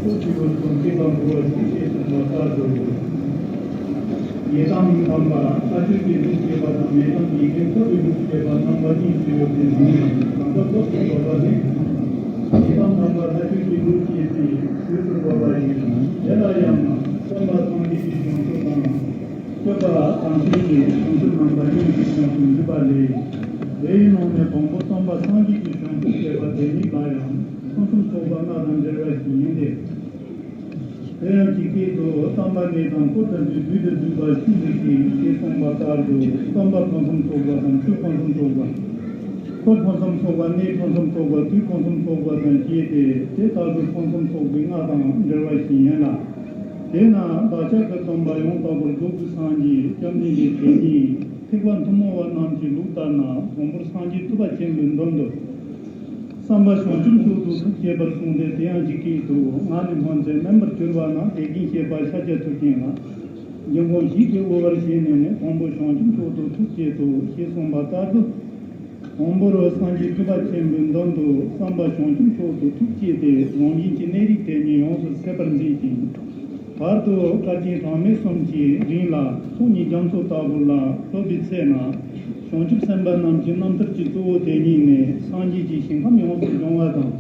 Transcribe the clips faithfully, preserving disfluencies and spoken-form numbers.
ཚོགས་ཀྱི་འོད་སྟོང་སྐྱེས་པ་འཁོར་བ་ཞིག་ཅེས་གསུངས་པ་ལྟར་དུ། ཡི་དམ་དམ་པ་ལྷ་ཆོས་ཀྱི་ལུགས་ཤེས་པ་དང་མི་དམ་ཡི་གེ་འཁོར་བའི་ལུགས་ཤེས་པ་རྣམ་པ་གཉིས་སུ་ཡོད་པའི་ནང་ནས་གང་ཟག་སྟོབས་ཀྱི་བཟོད་པ་ནི། ཡི་དམ་དམ་པ་ལྷ་ཆོས་ཀྱི་ལུགས་ཤེས་པའི་དུས་སུ་བཀོད་པ་ཡིན། དེ་ལ་ཡང་སྟོན་པ་སངས་རྒྱས་ཀྱི་བྱང་ཆུབ་དང་། སྤྱོད་པ་དམ་ཚིག་གི་བྱང་ཆུབ་རྣམ་པ་གཉིས་ཀྱི་ཁོངས་སུ་འདུས་པ་ལས། དེའི་ནང་ནས་དང་པོ་སྟོན་པ་སངས་རྒྱས་ཀྱི་བྱང་ཆུབ་ཞེས་པ་དེ་ཉིད་ལ་ཡང་ཕུན་སུམ་ཚོགས་པ་ལྔ་དང་འབྲེལ་བ་ཞིག་ཡིན་ཏེ། དེ་ཡང་ཇི་སྐད་དུ་སྟོན་པ་མེད་དང་འཁོར་དང་བཅས་བདུད་དུ་འདུས་པ་བཅུ་ཞིག་གིས་ཞེས་གསུངས་པ་ལྟར་དུ་སྟོན་པ་ཕུན་སུམ་ཚོགས་པ་དང་ཆོས་ཕུན་སུམ་ཚོགས་པ། འཁོར་ཕུན་སུམ་ཚོགས་པ་གནས་ཕུན་སུམ་ཚོགས་པ་དུས་ཕུན་སུམ་ཚོགས་པ་དང་བཅས་ཏེ་དེ་ལྟ་བུའི་ཕུན་སུམ་ཚོགས་པའི་ལྔ་དང་འབྲེལ་བ་ཞིག་ཡིན་ལ། དེས་ན་བདག་ཅག་གི་སྟོན་པ་ཡང་དག་པར་རྫོགས་པའི་སངས་རྒྱས་བཅོམ་ལྡན་འདས་དེ་ཉིད་ཐེག་པ་ཐུན་མོང་བ་རྣམས་ཀྱི་ལུགས་ལྟར་ན་དང་པོར་སངས་རྒྱས་ཐུབ་པ་ཆེན་པོའི་མདུན་དུ་བསམ་པ་བྱང་ཆུབ་མཆོག་ཏུ་ཐུགས་བསྐྱེད་པར་གསུངས་ཏེ། དེ་ཡང་ཇི་སྐད་དུ། ང་ནི་སྔོན་ཚེ་སྨན་པར་གྱུར་པ་ན་དེ་བཞིན་གཤེགས་པ་ཤཱཀྱ་ཐུབ་ཆེན་ལ་འབྱུང་ཁུངས་ཞིག་གིས་དབུལ་བར་བྱས་ནས་ནི་དང་པོ་བྱང་ཆུབ་མཆོག་ཏུ་ཐུགས་བསྐྱེད་དོ་ཞེས་གསུངས་པ་ལྟར་དུ། དང་པོར་སངས་རྒྱས་ཐུབ་པ་ཆེན་པོའི་མདུན་དུ་བསམ་པ་བྱང་ཆུབ་མཆོག་ཏུ་ཐུགས་བསྐྱེད་དེ་རང་བཞིན་གྱི་གནས་རིགས་དེ་ཉིད་ཡོངས་སུ་ཟད་པར་མཛད་ཅིང་། བར་དུ་སྐར་ཆེན་གྲངས་མེད་གསུམ་གྱི་རིང་ལ་ཚོགས་གཉིས་རྒྱ་མཚོ་ལྟ་བུ་ལ་སློབ་པའི་ཚེ་ན། བྱང་ཆུབ་སེམས་དཔའ་རྣམས་ཀྱི་རྣམ་ཐར་གྱི་གཙོ་བོ་དེ་ཉིད་ནི་སངས་རྒྱས་ཀྱི་ཞིང་ཁམས་ཡོངས་སུ་སྦྱོང་བ་དང་།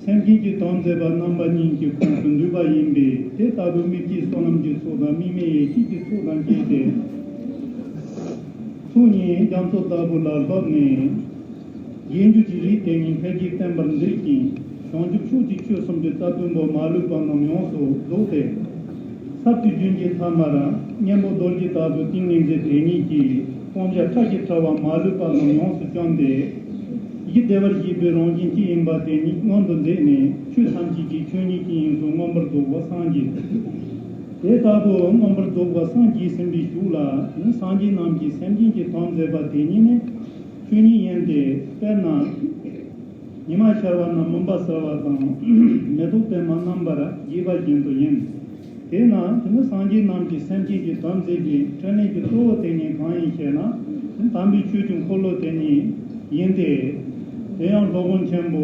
སེམས་ཅན་གྱི་དོན་མཛད་པ་རྣམ་པ་གཉིས་ཀྱི་ཁོངས་སུ་འདུས་པ་ཡིན་པས། དེ་ལྟ་བུའི་མི་སྐྱེས་བསོད་ནམས་ཀྱི་ཚོགས་དང་དམིགས་མེད་ཡེ་ཤེས་ཀྱི་ཚོགས་དང་བཅས་ཏེ། ཚོགས་གཉིས་རྒྱ་མཚོ་ལྟ་བུ་ལ་སློབ་ནས། རྗེས་འཇུག་གི་རིགས་དེ་ཉིད་འཕེལ་རྒྱས་བསྟན་པར་མཛད་ཅིང་། བྱང་ཆུབ་ཕྱོགས་ཀྱི་ཆོས་གསུམ་གྱི་རྩ་བདུན་པོ་མ་ལུས་པ་རྣམས་ཡོངས་སུ་རྫོགས་ཏེ། ཟབ་ཅིང་ལྗོན་ཤིང་ཐ་མར་གཉན་པོ་རྡོ་རྗེ་ལྟ་བུའི་ཏིང་ངེ་འཛིན་དེ་ཉིད་ཀྱིས་སྤང་བྱ་ཕྲ་ཞིང་ཕྲ་བ་མ་ལུས་པ་རྣམས་ཡོངས་སུ་བཅོམ་སྟེ། ཡིད་བདེ་བར་བྱེད་པའི་རང་བཞིན་གཅིག་ཡིན་པ་དེ་ཉིད་མངོན་དུ་མཛད་ནས། ཆོས་ཐམས་ཅད་ཀྱི་ཆོས་ཉིད་ཀྱི་དབྱིངས་སུ་མངོན་པར་རྫོགས་པར་སངས་རྒྱས། དེ་ལྟ་བུ་མངོན་པར་རྫོགས་པར་སངས་རྒྱས་ཟིན་པའི་གཞུག་ལ་ནི། སངས་རྒྱས་རྣམས་ཀྱིས་སེམས་ཅན་གྱི་དོན་མཛད་པ་དེ་ཉིད་ནི་ཆོས་ཉིད་ཡིན་ཏེ། དཔེར་ན། ཉི་མ་ཤར་བ་ན་མུན་པ་སེལ་བ་དང་། མེ་ཏོག་པདྨ་རྣམ་པར་རྒྱས་པ་བཞིན་དུ་ཡིན། དེས་ན་དེ་ནི་སངས་རྒྱས་རྣམས་ཀྱིས་སེམས་ཅན་གྱི་དོན་མཛད་པའི་འཕྲིན་ལས་ཀྱི་གཙོ་བོ་དེ་ཉིད་གང་ཡིན་ཞེ་ན། དམ་པའི་ཆོས་ཀྱི་འཁོར་ལོ་དེ་ཉིད་ཡིན་ཏེ། དེ་ཡང་སློབ་དཔོན་ཆེན་པོ་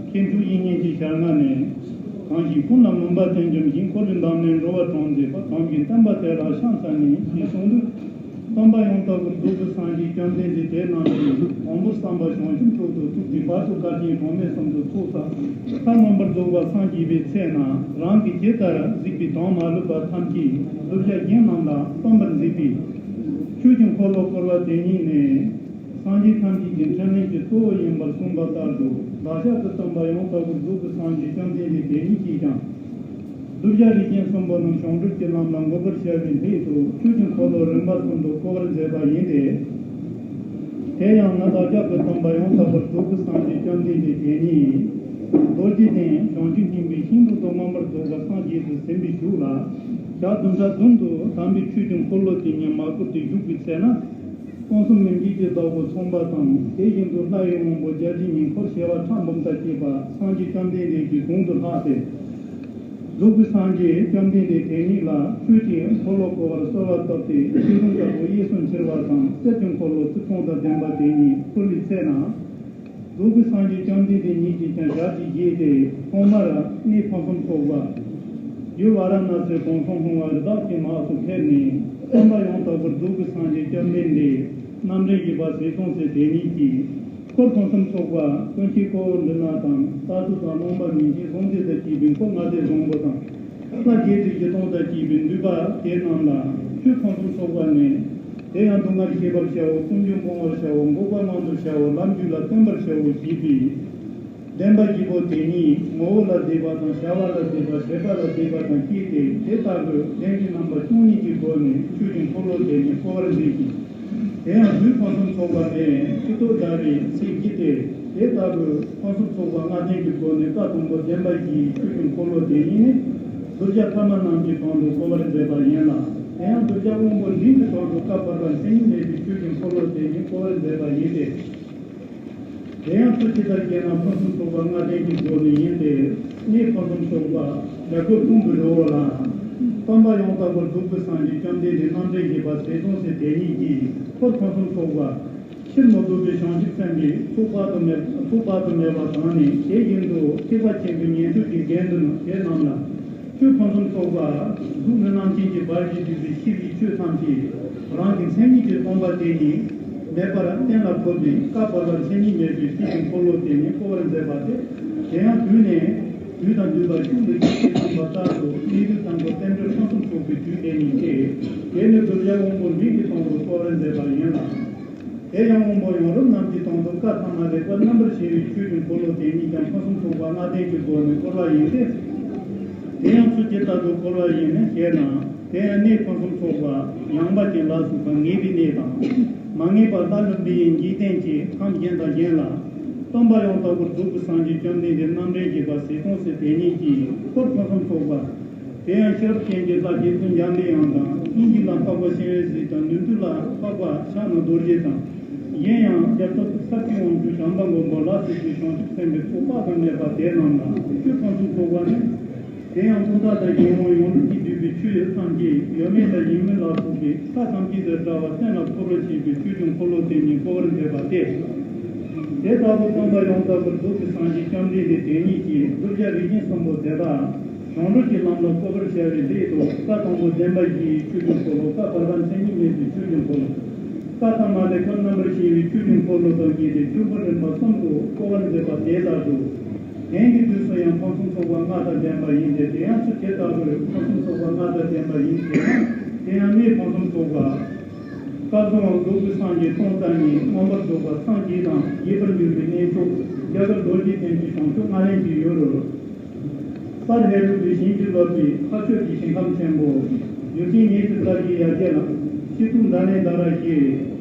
མཁས་གྲུབ་དབྱིག་གཉེན་གྱི་ཞལ་སྔ་ནས། གང་ཞིག་ཀུན་ལ་མུན་པ་དེ་འཇོམས་ཤིང་། འཁོར་བའི་འདམ་ལས་འགྲོ་བ་དྲངས་མཛད་པ། དམ་གྱི་བསྟན་པ་དེ་ལ་ཕྱག་འཚལ་ནས་ཞེས་གསུངས་དུས། སྟོན་པ་ཡང་དག་པར་རྫོགས་པའི་སངས་རྒྱས་བཅོམ་ལྡན་འདས་དེ་རྣམས་ཀྱིས་དང་པོར་བསམ་པ་བྱང་ཆུབ་མཆོག་ཏུ་ཐུགས་བསྐྱེད། བར་དུ་སྐར་ཆེན་གྲངས་མེད་གསུམ་དུ་ཚོགས་བསགས། མཐར་མངོན་པར་རྫོགས་པར་སངས་རྒྱས་པའི་ཚེ་ན། རང་གིས་ཇི་ལྟར་གཟིགས་པའི་དོན་མ་ལུས་པ་ཐམས་ཅད་གདུལ་བྱ་གཞན་རྣམས་ལ་སྟོན་པར་མཛད་པའི་ཆོས་ཀྱི་འཁོར་ལོ་བསྐོར་བ་དེ་ཉིད་ནི། སངས་རྒྱས་ཐམས་ཅད་ཀྱི་འཕྲིན་ལས་ཀྱི་གཙོ་བོ་ཡིན་པར་གསུངས་པ་ལྟར་དུ། བདག་ཅག་གི་སྟོན་པ་ཡང་དག་པར་རྫོགས་པའི་སངས་རྒྱས་བཅོམ་ལྡན་འདས་དེ་ཉིད་ཀྱིས་ཀྱང་། གདུལ་བྱ་རིགས་ཅན་གསུམ་པོ་རྣམས་བྱང་གྲོལ་གྱི་ལམ་ལ་འགོད་པར་བྱ་བའི་སླད་དུ། ཆོས་ཀྱི་འཁོར་ལོ་རིམ་པ་གསུམ་དུ་བསྐོར་བར་མཛད་པ་ཡིན་ཏེ། དེ་ཡང་ན་བདག་ཅག་གི་སྟོན་པ་ཡང་དག་པར་རྫོགས་པའི་སངས་རྒྱས་བཅོམ་ལྡན་འདས་དེ་ཉིད། རྡོ་རྗེ་གདན་བྱང་ཆུབ་སྙིང་པོའི་ཤིང་དྲུང་དུ་མངོན་པར་རྫོགས་པར་སངས་རྒྱས་སུ་ཟིན་པའི་གཞུག་ལ། ཞག་བདུན་ཕྲག་བདུན་དུ་དམ་པའི་ཆོས་ཀྱི་འཁོར་ལོ་དེ་ཉིད་མ་བསྐོར་ཏེ་བཞུགས་པའི་ཚེ་ན། སྟོང་གསུམ་མི་མཇེད་ཀྱི་བདག་པོ་ཚངས་པ་དང་། དེ་བཞིན་དུ་ལྷ་ཡི་དབང་པོ་བརྒྱ་བྱིན་ཉིད་འཁོར་བྱེ་བ་ཕྲག་འབུམ་དང་བཅས་པ་སངས་རྒྱས་བཅོམ་ལྡན་འདས་ཀྱི་དྲུང་དུ་ལྷགས་ཏེ། རྫོགས་པའི་སངས་རྒྱས་བཅོམ་ལྡན་འདས་དེ་ཉིད་ལ་ཆོས་ཀྱི་འཁོར་ལོ་བསྐོར་བར་གསོལ་བ་བཏབ་སྟེ། ཆོས་དུང་དཀར་པོ་གཡས་སུ་འཁྱིལ་བ་དང་། གསེར་གྱི་འཁོར་ལོ་རྩིབས་སྟོང་དང་ལྡན་པ་དེ་ཉིད་ཕུལ་བའི་ཚེ་ན། རྫོགས་པའི་སངས་རྒྱས་བཅོམ་ལྡན་འདས་ཉིད་ཀྱིས་ཀྱང་ཞལ་གྱིས་བཞེས་ཏེ། ཐོག་མར་གནས་ཕུན་སུམ་ཚོགས་པ། ཡུལ་ཝཱ་ར་ཎཱ་སིར་གུང་སེང་སློང་བར་རི་དྭགས་ཀྱི་ནགས་སུ་ཕེབས་ནས། སྟོན་པ་ཡང་དག་པར་རྫོགས་པའི་སངས་རྒྱས་བཅོམ་ལྡན་འདས་རྣམ་འདྲེན་བཞི་པ་ཟས་གཙང་སྲས་དེ་ཉིད་ཀྱིས། འཁོར་ཕུན་སུམ་ཚོགས་པ་ཀུན་མཁྱེན་གཽ་ལ་ཌཱ་ནཱ་དང་། རྟ་ཐུལ་དང་གླང་པོ་མིང་ཆེན་ཟོང་ཐེ་དང་བཅས་པའི་འཁོར་ལྔ་སྡེ་བཟང་པོ་དང་། ལྷ་བརྒྱད་ཁྲི་བཞི་སྟོང་དང་བཅས་པའི་འདུས་པ་དེ་རྣམས་ལ་ཆོས་ཕུན་སུམ་ཚོགས་པ་ནས། དེ་ཡང་སྡུག་བསྔལ་ཤེས་པར་བྱའོ། ཀུན་འབྱུང་སྤོང་བར་བྱའོ། འགོག་པ་སྔོན་དུ་བྱའོ། ལམ་རྒྱུད་ལ་བརྟེན་པར་བྱའོ་ཞེས་པའི་བདེན་པ་བཞི་པོ་དེ་ཉིད་ངོ་བོ་ལ་བཟླས་པ་དང་། བྱ་བ་ལ་བཟླས་པ། བྱེད་པ་ལ་བཟླས་པ་དང་བཅས་ཏེ། དེ་ལྟ་བུའི་བདེན་བཞི་རྣམ་པ་བཅུ་གཉིས་ཀྱི་སྒོ་ནས་ཆོས་ཀྱི་འཁོར་ལོ་དེ་ཉིད་བསྐོར་བར་མཛད་ཅིང་། དེ་ཡང་དུས་ཕུན་སུམ་ཚོགས་པ་ནས་ཆུ་ཚོད་བརྒྱ་རེའི་ཚེ་བཞི་སྟེ། དེ་ལྟ་བུའི་ཕུན་སུམ་ཚོགས་པ་ལྔ་ལྡན་གྱི་སྒོ་ནས་སྐབས་དང་པོ་བདེན་པ་བཞིའི་ཆོས་ཀྱི་འཁོར་ལོ་དེ་ཉིད་ནི། གདུལ་བྱ་ཐ་མལ་རྣམས་ཀྱི་དོན་དུ་བསྐོར་བར་མཛད་པ་ཡིན་ལ། དེ་ཡང་གདུལ་བྱ་དབང་པོ་འབྲིང་གི་དོན་དུ་སྐབས་བར་པ་མཚན་ཉིད་མེད་པའི་ཆོས་ཀྱི་འཁོར་ལོ་དེ་ཉིད་བསྐོར་བར་མཛད་པ་ཡིན་ཏེ། དེ་ཡང་ཚུལ་ཇི་ལྟར་བཤད་ན་ཕུན་སུམ་ཚོགས་པ་ལྔ་ལྡན་གྱི་སྒོ་ནས་ཡིན་ཏེ། གནས་ཕུན་སུམ་ཚོགས་པ་བྱ་རྒོད་ཕུང་པོའི་རི་བོ་ལ། སྟོན་པ་ཡང་དག་པར་རྫོགས་པའི་སངས་རྒྱས་བཅོམ་ལྡན་འདས་རྣམ་འདྲེན་བཞི་པ་ཟས་གཙང་སྲས་དེ་ཉིད་ཀྱིས་འཁོར་ཕུན་སུམ་ཚོགས་པ། ཕྱིར་མི་ལྡོག་པའི་བྱང་ཆུབ་སེམས་དེ་ཚོགས་དཔག་ཏུ་མེད་ཚོགས་དཔག་ཏུ་མེད་པ་དང་ནི། དེ་བཞིན་དུ་ཐེག་པ་ཆེན་པོའི་ཉན་ཐོས་ཀྱི་རྒྱན་དུ་ནི་དེ་རྣམས་ལ། ཆོས་ཕུན་སུམ་ཚོགས་པ། གཟུགས་ནི་རྣམ་མཁྱེན་གྱི་བར་གྱིས་བསྡུས་པའི་ཤེས་པའི་ཆོས་ཐམས་ཅད་རང་གི་མཚན་ཉིད་ཀྱིས་སྟོང་པ་དེ་ཉིད་མེད་པར་གཏན་ལ་ཕབ་པའི་བཀའ་བར་པ་མཚན་ཉིད་མེད་པའི་ཆོས་ཀྱི་འཁོར་ལོ་དེ་ཉིད་བསྐོར་བར་མཛད་པ་སྟེ། དེ་ཡང་དུས་ནས་དུས་དང་འདུས་པ་ཤིན་ཏུ་ཡོངས་སུ་གསུངས་པ་ལྟར་དུ་སྣོད་དུ་དང་པོ་རྟེན་འབྲེལ་ཕུན་སུམ་ཚོགས་པའི་དུས་དེ་ཉིད་ཀྱི། དེ་ནི་གདུལ་བྱ་དབང་པོ་མིང་གི་དང་པོ་བསྐོར་བར་མཛད་པ་ཡིན་ལ། དེ་ཡང་དབང་པོ་ཡོངས་རབ་རྣམས་ཀྱི་དོན་དུ་བཀའ་ཐ་མ་ལས་བཀའ་རྣམ་པར་ཕྱེ་བའི་ཆོས་ཀྱི་འཁོར་ལོ་དེ་ཉིད་ཀྱང་ཕུན་སུམ་ཚོགས་པ་ལྔ་ལྡན་གྱི་སྒོ་ནས་བསྐོར་བ་ཡིན་ཏེ། དེ་ཡང་ཚུལ་ཇི་ལྟར་དུ་བསྐོར་བ་ཡིན་ཞེ་ན། དེ་ཡང་གནས་ཕུན་སུམ་ཚོགས་པ་ཡངས་པ་ཅན་ལ་སོགས་པ་ངེས་པའི་གནས་དང་། མ་ངེས་པ་ལྷ་ཀླུ་འབུམ་པའི་འཇིག་རྟེན་གྱི་ཁམས་གཞན་དང་གཞན་ལ། སྟོན་པ་ཡང་དག་པར་རྫོགས་པའི་སངས་རྒྱས་བཅོམ་ལྡན་འདས་རྣམ་འདྲེན་བཞི་པ་ཟས་གཙང་སྲས་དེ་ཉིད་ཀྱི་འཁོར་ཕུན་སུམ་ཚོགས་པ། དེ་ཡང་ཤེས་རབ་ཅན་གྱི་ལྷ་རྗེ་བཙུན་འཇམ་པའི་དབྱངས་དང་། དབྱིངས་ཀྱི་ལྷ་འཕགས་པ་སྤྱན་རས་གཟིགས་དང་། ནུས་མཐུ་ལྷ་འཕགས་པ་ཕྱག་ན་རྡོ་རྗེ་དང་། གཞན་ཡང་རྒྱལ་ཚབ་ཏུ་ས་བཅུའི་དབང་ཕྱུག་བྱམས་པ་མགོན་པོ་ལ་སོགས་པའི་བྱང་ཆུབ་སེམས་དཔའི་ཚོགས་དཔག་ཏུ་མེད་པ་དེ་རྣམས་ལ་ཆོས་ཕུན་སུམ་ཚོགས་པ་ནི། དེ་ཡང་ཀུན་བརྟགས་དང་གཞན་དབང་ཡོངས་གྲུབ་ཀྱིས་བསྡུས་པའི་ཆོས་ཐམས་ཅད་ཡོད་མེད་དང་ཡིན་མིན་ལ་སོགས་པའི་ས་ཐམས་ཅད་དུ་བཀྲ་བ་གཏན་ལ་ཕབ་པར་བྱེད་པའི་ཆོས་ཀྱི་འཁོར་ལོ་དེ་ཉིད་བསྐོར་བར་མཛད་པ་སྟེ། དེ་ལྟ་བུ་སྟོན་པ་ཡང་དག་པར་རྫོགས་པའི་སངས་རྒྱས་བཅོམ་ལྡན་འདས་དེ་ཉིད་ཀྱིས་གདུལ་བྱ་རིགས་ཅན་གསུམ་པོ་དེ་དག་བྱང་གྲོལ་གྱི་ལམ་ལ་བཀོད་པར་བྱ་བའི་སླད་དུ། བཀའ་དང་པོ་བདེན་པ་བཞིའི་ཆོས་ཀྱི་འཁོར་ལོ། བཀའ་བར་པ་མཚན་ཉིད་མེད་པའི་ཆོས་ཀྱི་འཁོར་ལོ། བཀའ་ཐ་མ་ལས་བཀའ་རྣམ་པར་ཕྱེ་བའི་ཆོས་ཀྱི་འཁོར་ལོ་དང་བཅས་ཏེ་ཆོས་འཁོར་རིམ་པ་གསུམ་དུ་བསྐོར་བར་མཛད་པ་དེ་ལྟར་དུ། དེང་གི་དུས་སུ་ཡང་ཕུན་སུམ་ཚོགས་པ་ལྔ་དང་ལྡན་པ་ཡིན་ཏེ། དེ་ཡང་ཚུལ་དེ་ལྟ་བུར་ཕུན་སུམ་ཚོགས་པ་ལྔ་དང་ལྡན་པ་ཡིན་ཏེ། དེ་ཡང་གནས་ཕུན་སུམ་ཚོགས་པ། སྐལ་བཟང་རྫོགས་པའི་སངས་རྒྱས་སྟོང་རྩ་གཉིས། མངོན་པར་རྫོགས་པ་སངས་རྒྱས་དང་། རྒྱས་པར་འགྱུར་བའི་གནས་མཆོག་རྒྱ་གར་རྡོ་རྗེ་གདན་གྱི་བྱང་ཕྱོགས་ལྔ་ལྡན་གྱི་ཡུལ་དུ། སར་ཧེ་རུ་པའི་ཞིང་གི་བླ་མའི་ཕ་ཆོས་ཀྱི་ཞིང་ཁམས་ཆེན་པོ། ཡུལ་ཅན་ཉེ་ཞིང་ལྟ་བའི་ཡ་གྱལ་ལ། སྤྱི་གཙུག་མདའ་ལན་ད་ར་ཞེས།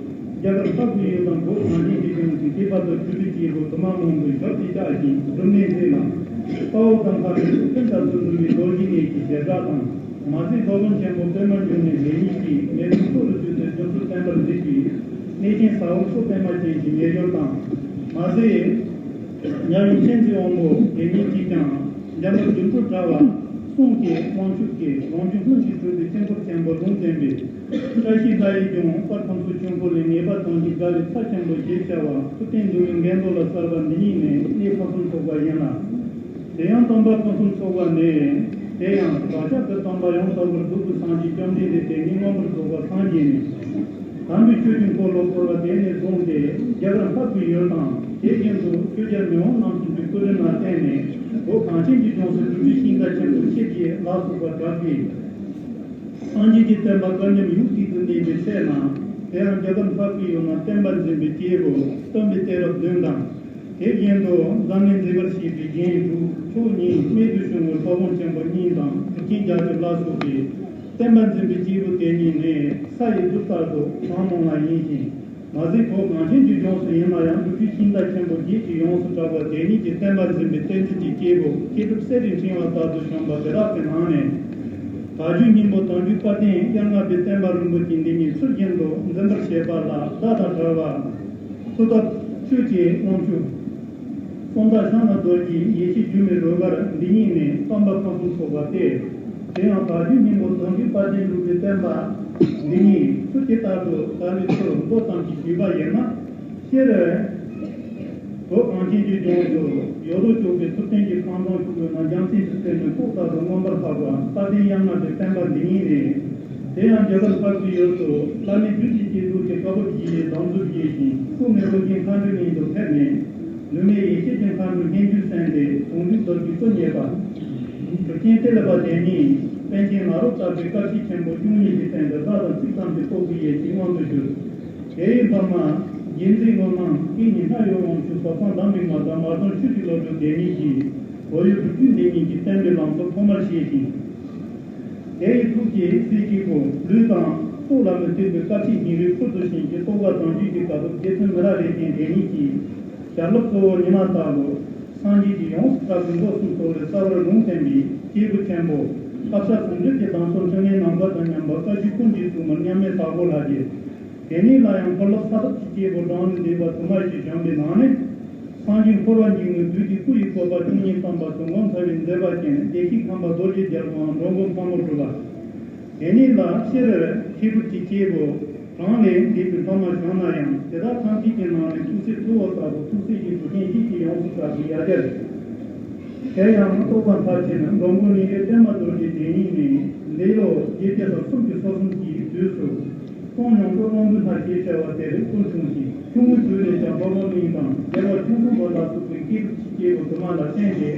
རྒྱ་གར་འཕགས་པའི་ཡུལ་དང་བོད་གངས་ཅན་གྱི་ལྗོངས་སུ་ཁྱད་པར་དུ་སྤྲུལ་པའི་སྐྱེས་བུ་དུ་མ་མང་པོས་ཞབས་ཀྱིས་བཅགས་ཤིང་སྒྲུབ་གནས་མཛད་ལ། དཔའ་བོ་དམ་པ་རིན་པོ་ཆེ་ལྟར་དུ་འགྲོ་བའི་རྡོ་རྗེ་གནས་ཀྱི་ཞལ་བྲག་དང་། མ་ཟད་རྫོགས་ལམ་ཆེན་པོ་པདྨ་འབྱུང་གནས་དེ་ཉིད་ཀྱི་མེ་ཏོག་མཚོ་རུ་བསྡུས་ཏེ་རྒྱ་མཚོ་བསྟན་པར་མཛད་པའི་གནས་ཆེན་ཟ་འོག་མཚོ་པདྨ་ཅན་གྱི་མེ་ཡོར་དང་། མ་ཟད། ཉ་གཡོན་མཁྱེན་བརྩེ་དབང་པོ་དེ་ཉིད་ཀྱིས་ཀྱང་འཇམ་དཔལ་རྒྱུ་འཕྲུལ་དྲ་བ་གསུང་གི་དབང་ཕྱུག་གིས་རང་བྱུང་ལྷུན་གྱིས་གྲུབ་པའི་དཀྱིལ་འཁོར་ཆེན་པོ་ལུང་བསྟན་པའི་བཀྲ་ཤིས་ལྷ་ཡི་ལྗོངས་དཔལ་ཁམས་གསུམ་ཆོས་འཁོར་ལས་ངེས་པར་དོན་གྱི་དགའ་བའི་ཚལ་ཆེན་པོ་ཞེས་བྱ་བ་ཐུབ་བསྟན་འདུལ་བའི་འགལ་འདུ་ལ་གསལ་བ་འདི་ཉིད་ནི་གནས་ཕུན་སུམ་ཚོགས་པ་ཡིན་ལ། དེ་ཡང་སྟོན་པ་ཕུན་སུམ་ཚོགས་པ་ནི། དེ་ཡང་བདག་ཅག་གི་སྟོན་པ་ཡང་དག་པར་རྫོགས་པའི་སངས་རྒྱས་བཅོམ་ལྡན་འདས་དེ་ཉིད་མངོན་པར་རྫོགས་པ་སངས་རྒྱས་ནས། དམ་པའི་ཆོས་ཀྱི་འཁོར་ལོ་བསྐོར་བ་དེ་ནས་བཟུང་སྟེ་རྒྱ་གར་འཕགས་པའི་ཡུལ་དང་། དེ་བཞིན་དུ་ཆོས་རྒྱལ་མི་དབང་རྣམ་གསུམ་གྱི་སྐུ་རིམ་ལ་བརྟེན་ནས་བོད་གངས་ཅན་གྱི་ལྗོངས་སུ་སྒྲུབ་བརྒྱུད་ཤིང་རྟ་ཆེན་པོ་ཆེ་བརྒྱད་ལ་སོགས་པ་གྲགས་ཏེ། སངས་རྒྱས་ཀྱི་བསྟན་པ་བཀའ་ཉམས་ཡུག་གཅིག་ཏུ་གནས་པའི་ཚེ་ན། དེ་ཡང་རྒྱ་གར་འཕགས་པའི་ཡུལ་ན་བསྟན་པ་འཛིན་པའི་སྐྱེས་བུ་སྟོན་པའི་གཏད་རབས་བདུན་དང་། དེ་བཞིན་དུ་འཛམ་གླིང་མཛེས་པར་བྱེད་པའི་རྒྱན་དྲུག་ཕྱོགས་གཉིས་རྨད་དུ་བྱུང་བའི་ཕ་བོང་ཆེན་པོ་གཉིས་དང་གྲུབ་ཆེན་བརྒྱད་ཅུ་ལ་སོགས་པའི་བསྟན་པ་འཛིན་པའི་སྐྱེས་བུ་དེ་ཉིད་ནི་ས་ཡི་རྡུལ་ལྟར་དུ་གང་མང་བ་ཡིན་ཞིང་། མ་ཟད་བོད་གངས་ཅན་གྱི་ལྗོངས་སུ་ཡིན་ན་ཡང་སྒྲུབ་བརྒྱུད་ཤིང་རྟ་ཆེན་པོ་བརྒྱད་ཀྱིས་ཡོངས་སུ་གྲགས་པ་དེ་ཉིད་ཀྱི་བསྟན་པ་འཛིན་པའི་བསྟན་འཛིན་གྱི་སྐྱེས་བུ་མཁས་གྲུབ་གསེར་རིའི་ཕྲེང་བ་ལྟར་དུ་བྱོན་པ་དེ་དག་གི་ནང་ནས། བདག་རྒྱུད་སྙིང་པོ་དོན་བརྒྱུད་དཔལ་ལྡན་དབྱར་རྔ་པའི་བསྟན་པ་རིན་པོ་ཆེ་འདི་ཉིད་ཚུལ་བཞིན་དུ་འཛིན་པར་བྱེད་པ་ལ་བརྡ་དང་བྲལ་བ། མཐུ་སྟོབས་ཆོས་ཀྱི་དབང་ཕྱུག་གསང་བདག་ཕྱག་ན་རྡོ་རྗེའི་ཡེ་ཤེས་སྒྱུ་མའི་རོལ་གར་འདི་ཉིད་ནི་སྟོན་པ་ཕུན་སུམ་ཚོགས་པ་སྟེ། དེ་ཡང་བདག་རྒྱུད་སྙིང་པོ་དོན་བརྒྱུད་དཔལ་ལྡན་འབྲུག་པའི་བསྟན་པ་འདི་ཉིད་ཚུལ་དེ་ལྟར་དུ་དར་བའི་ཚུལ་མདོ་ཙམ་ཞིག་ཞུས་པ་ཡིན་ན། སྤྱིར་བོད་གངས་ཅན་གྱི་ལྗོངས་སུ་ཡོ་རོབ་ཕྱོགས་ཀྱི་ཐུབ་བསྟན་གྱི་ཁང་བཟང་ཞིག་ཡོད་ན་རྒྱལ་མཚན་ཞིག་ཟེར་ནས་ལྐོག་ལྟར་དུ་མངོན་པར་ལྷག་པ་དཔལ་ལྡན་དབྱར་རྔ་པའི་བསྟན་པ་འདི་ཉིད་རེད། དེ་ཡང་རྒྱ་གར་འཕགས་པའི་ཡུལ་དུ་བླ་མེད་བདུད་ཀྱི་སྐྱེ་གདུགས་ཀྱི་བཀའ་བབས་བཞེས་ནས་སྡོམ་བཟུང་བཞེས་ཤིང་སྐུ་ནི་ཨོ་རྒྱན་མཁའ་འགྲོའི་གླིང་དུ་ཕེབས་ནས་ནུབ་མོའི་ཡེ་ཤེས་ཀྱི་མཁའ་འགྲོའི་སྙན་བརྒྱུད་གསན་ཏེ་ཟུང་འཇུག་རྡོ་རྗེའི་སྐུ་བརྙེས་པ། གྲུབ་ཆེན་ཏི་ལི་པ་དེ་ཉིད་པཎ་ཆེན་ང་རོ་ཏ་པའི་བཀའ་ཆོས་ཆེན་པོ་བཅུ་གཉིས་ཀྱི་སྟེང་དུ་སྒྲ་དང་ཚིག་ཙམ་གྱི་རྟོགས་པའི་ཡེ་ཤེས་མངོན་དུ་གྱུར། དེ་ཡི་མཐའ་མ་རྗེས་འཛིན་སྔོན་མ་སྐད་གཉིས་སྣ་ཡོད་དབང་ཕྱུག་ཟབ་གསང་གདམས་པའི་ངག་དང་མར་ལྡང་ཆོས་ཀྱི་བློ་གྲོས་དེ་ཉིད་ཀྱིས་བོད་ཡུལ་སྒྲུབ་བརྒྱུད་འདི་ཉིད་ཀྱི་བསྟན་པའི་ལམ་སྲོལ་ཐོག་མར་བཤད་ཅིང་། དེ་ཡི་ཐུགས་ཀྱི་སྲས་གཅིག་པུ་ལུས་དང་སྲོག་ལ་མི་ལྟོས་པའི་བཀའ་ཆོས་སྙིང་རུས་ཁུར་དུ་བཞེས་ཀྱི་རྟོགས་པ་དང་རྒྱུད་ཀྱི་བཀའ་བབས་རྗེ་བཙུན་མི་ལ་རས་ཆེན་དེ་ཉིད་ཀྱིས་བྱ་རླབས་གཙོ་བོ་ཉི་མ་ལྟ་བུ་སངས་རྒྱས་ཀྱི་ཡོངས་སུ་གྲགས་པའི་མགོ་གསུམ་ཐོག་ལས་གསལ་བར་ལུང་བསྟན་པའི་སྐྱེས་བུ་ཆེན་པོ་བཀའ་ཕྱག་ཟུང་འབྲེལ་གྱི་གདམས་སོ་འཕྲིན་ལས་ནམ་མཁའ་དང་མཉམ་པ་བཀའ་བརྒྱུད་ཀུན་གྱི་སྲུང་མ་མཉམ་མེད་དྭགས་པོ་ལྷ་རྗེ། དེ་ཉིད་ལ་ཡང་འཁོར་ལོ་ས་ཐོབ་ཀྱི་སྐྱེས་བུ་གྲངས་ལས་འདས་པ་དུ་མ་ཞིག་བྱོན་པའི་ནང་ནས། སངས་རྒྱས་འཁོར་བ་འཇིག་ནས་བདུད་ཀྱི་སྐུ་ཡི་བཀོད་པ་བཅུ་གཉིས་བསྟན་པ་དུ་མགོ་མཐའ་བའི་མཛད་པ་ཅན་བདེ་གཤེགས་ཁམས་པ་རྡོ་རྗེ་རྒྱལ་པོའམ་འགྲོ་མགོན་ཕག་མོ་གྲུ་པ། དེ་ཉིད་ལ་སྤྱིར་མཁས་གྲུབ་ཀྱི་སྐྱེས་བུ་ གང་ལས་འདས་པའི་ལྷག་མ་བྱུང་ན་ཡང་དེ་དག་ཐམས་ཅད་ཀྱི་ནང་ནས་ཐུགས་སྲས་ཐུ་བོ་ལྟ་བུ་ཐུགས་སྲས་ཀྱི་གྲུབ་ཆེན་ཡིད་ཀྱིས་ཡོངས་སུ་གྲགས་པའི་ཡ་གྱལ་རེད། དེ་ཡང་རྟོགས་པ་མཐར་ཕྱིན་ནི་འགྲོ་མགོན་ལས་རིགས་པདྨ་རྡོ་རྗེ་དེ་ཉིད་ནི་འདས་ལོ་བརྒྱད་བརྒྱ་དང་སུམ་ཅུ་སོ་གསུམ་གྱི་དུས་སུ་སྟོང་ཉིས་སྟོང་གླང་པོའི་ལྷ་ཞེས་བྱ་བ་དེར་སྐུ་འཁྲུངས་ཤིང་ཆུང་ངུའི་དུས་ནས་ཀྱང་སློབ་དཔོན་གླིང་དང་རྒྱལ་བ་ཁྱུང་པོ་ལ་སོགས་པའི་སྐྱེས་བུ་ཆེ་སྐྱེས་བུ་དུ་མ་ལ་བརྟེན་ཏེ་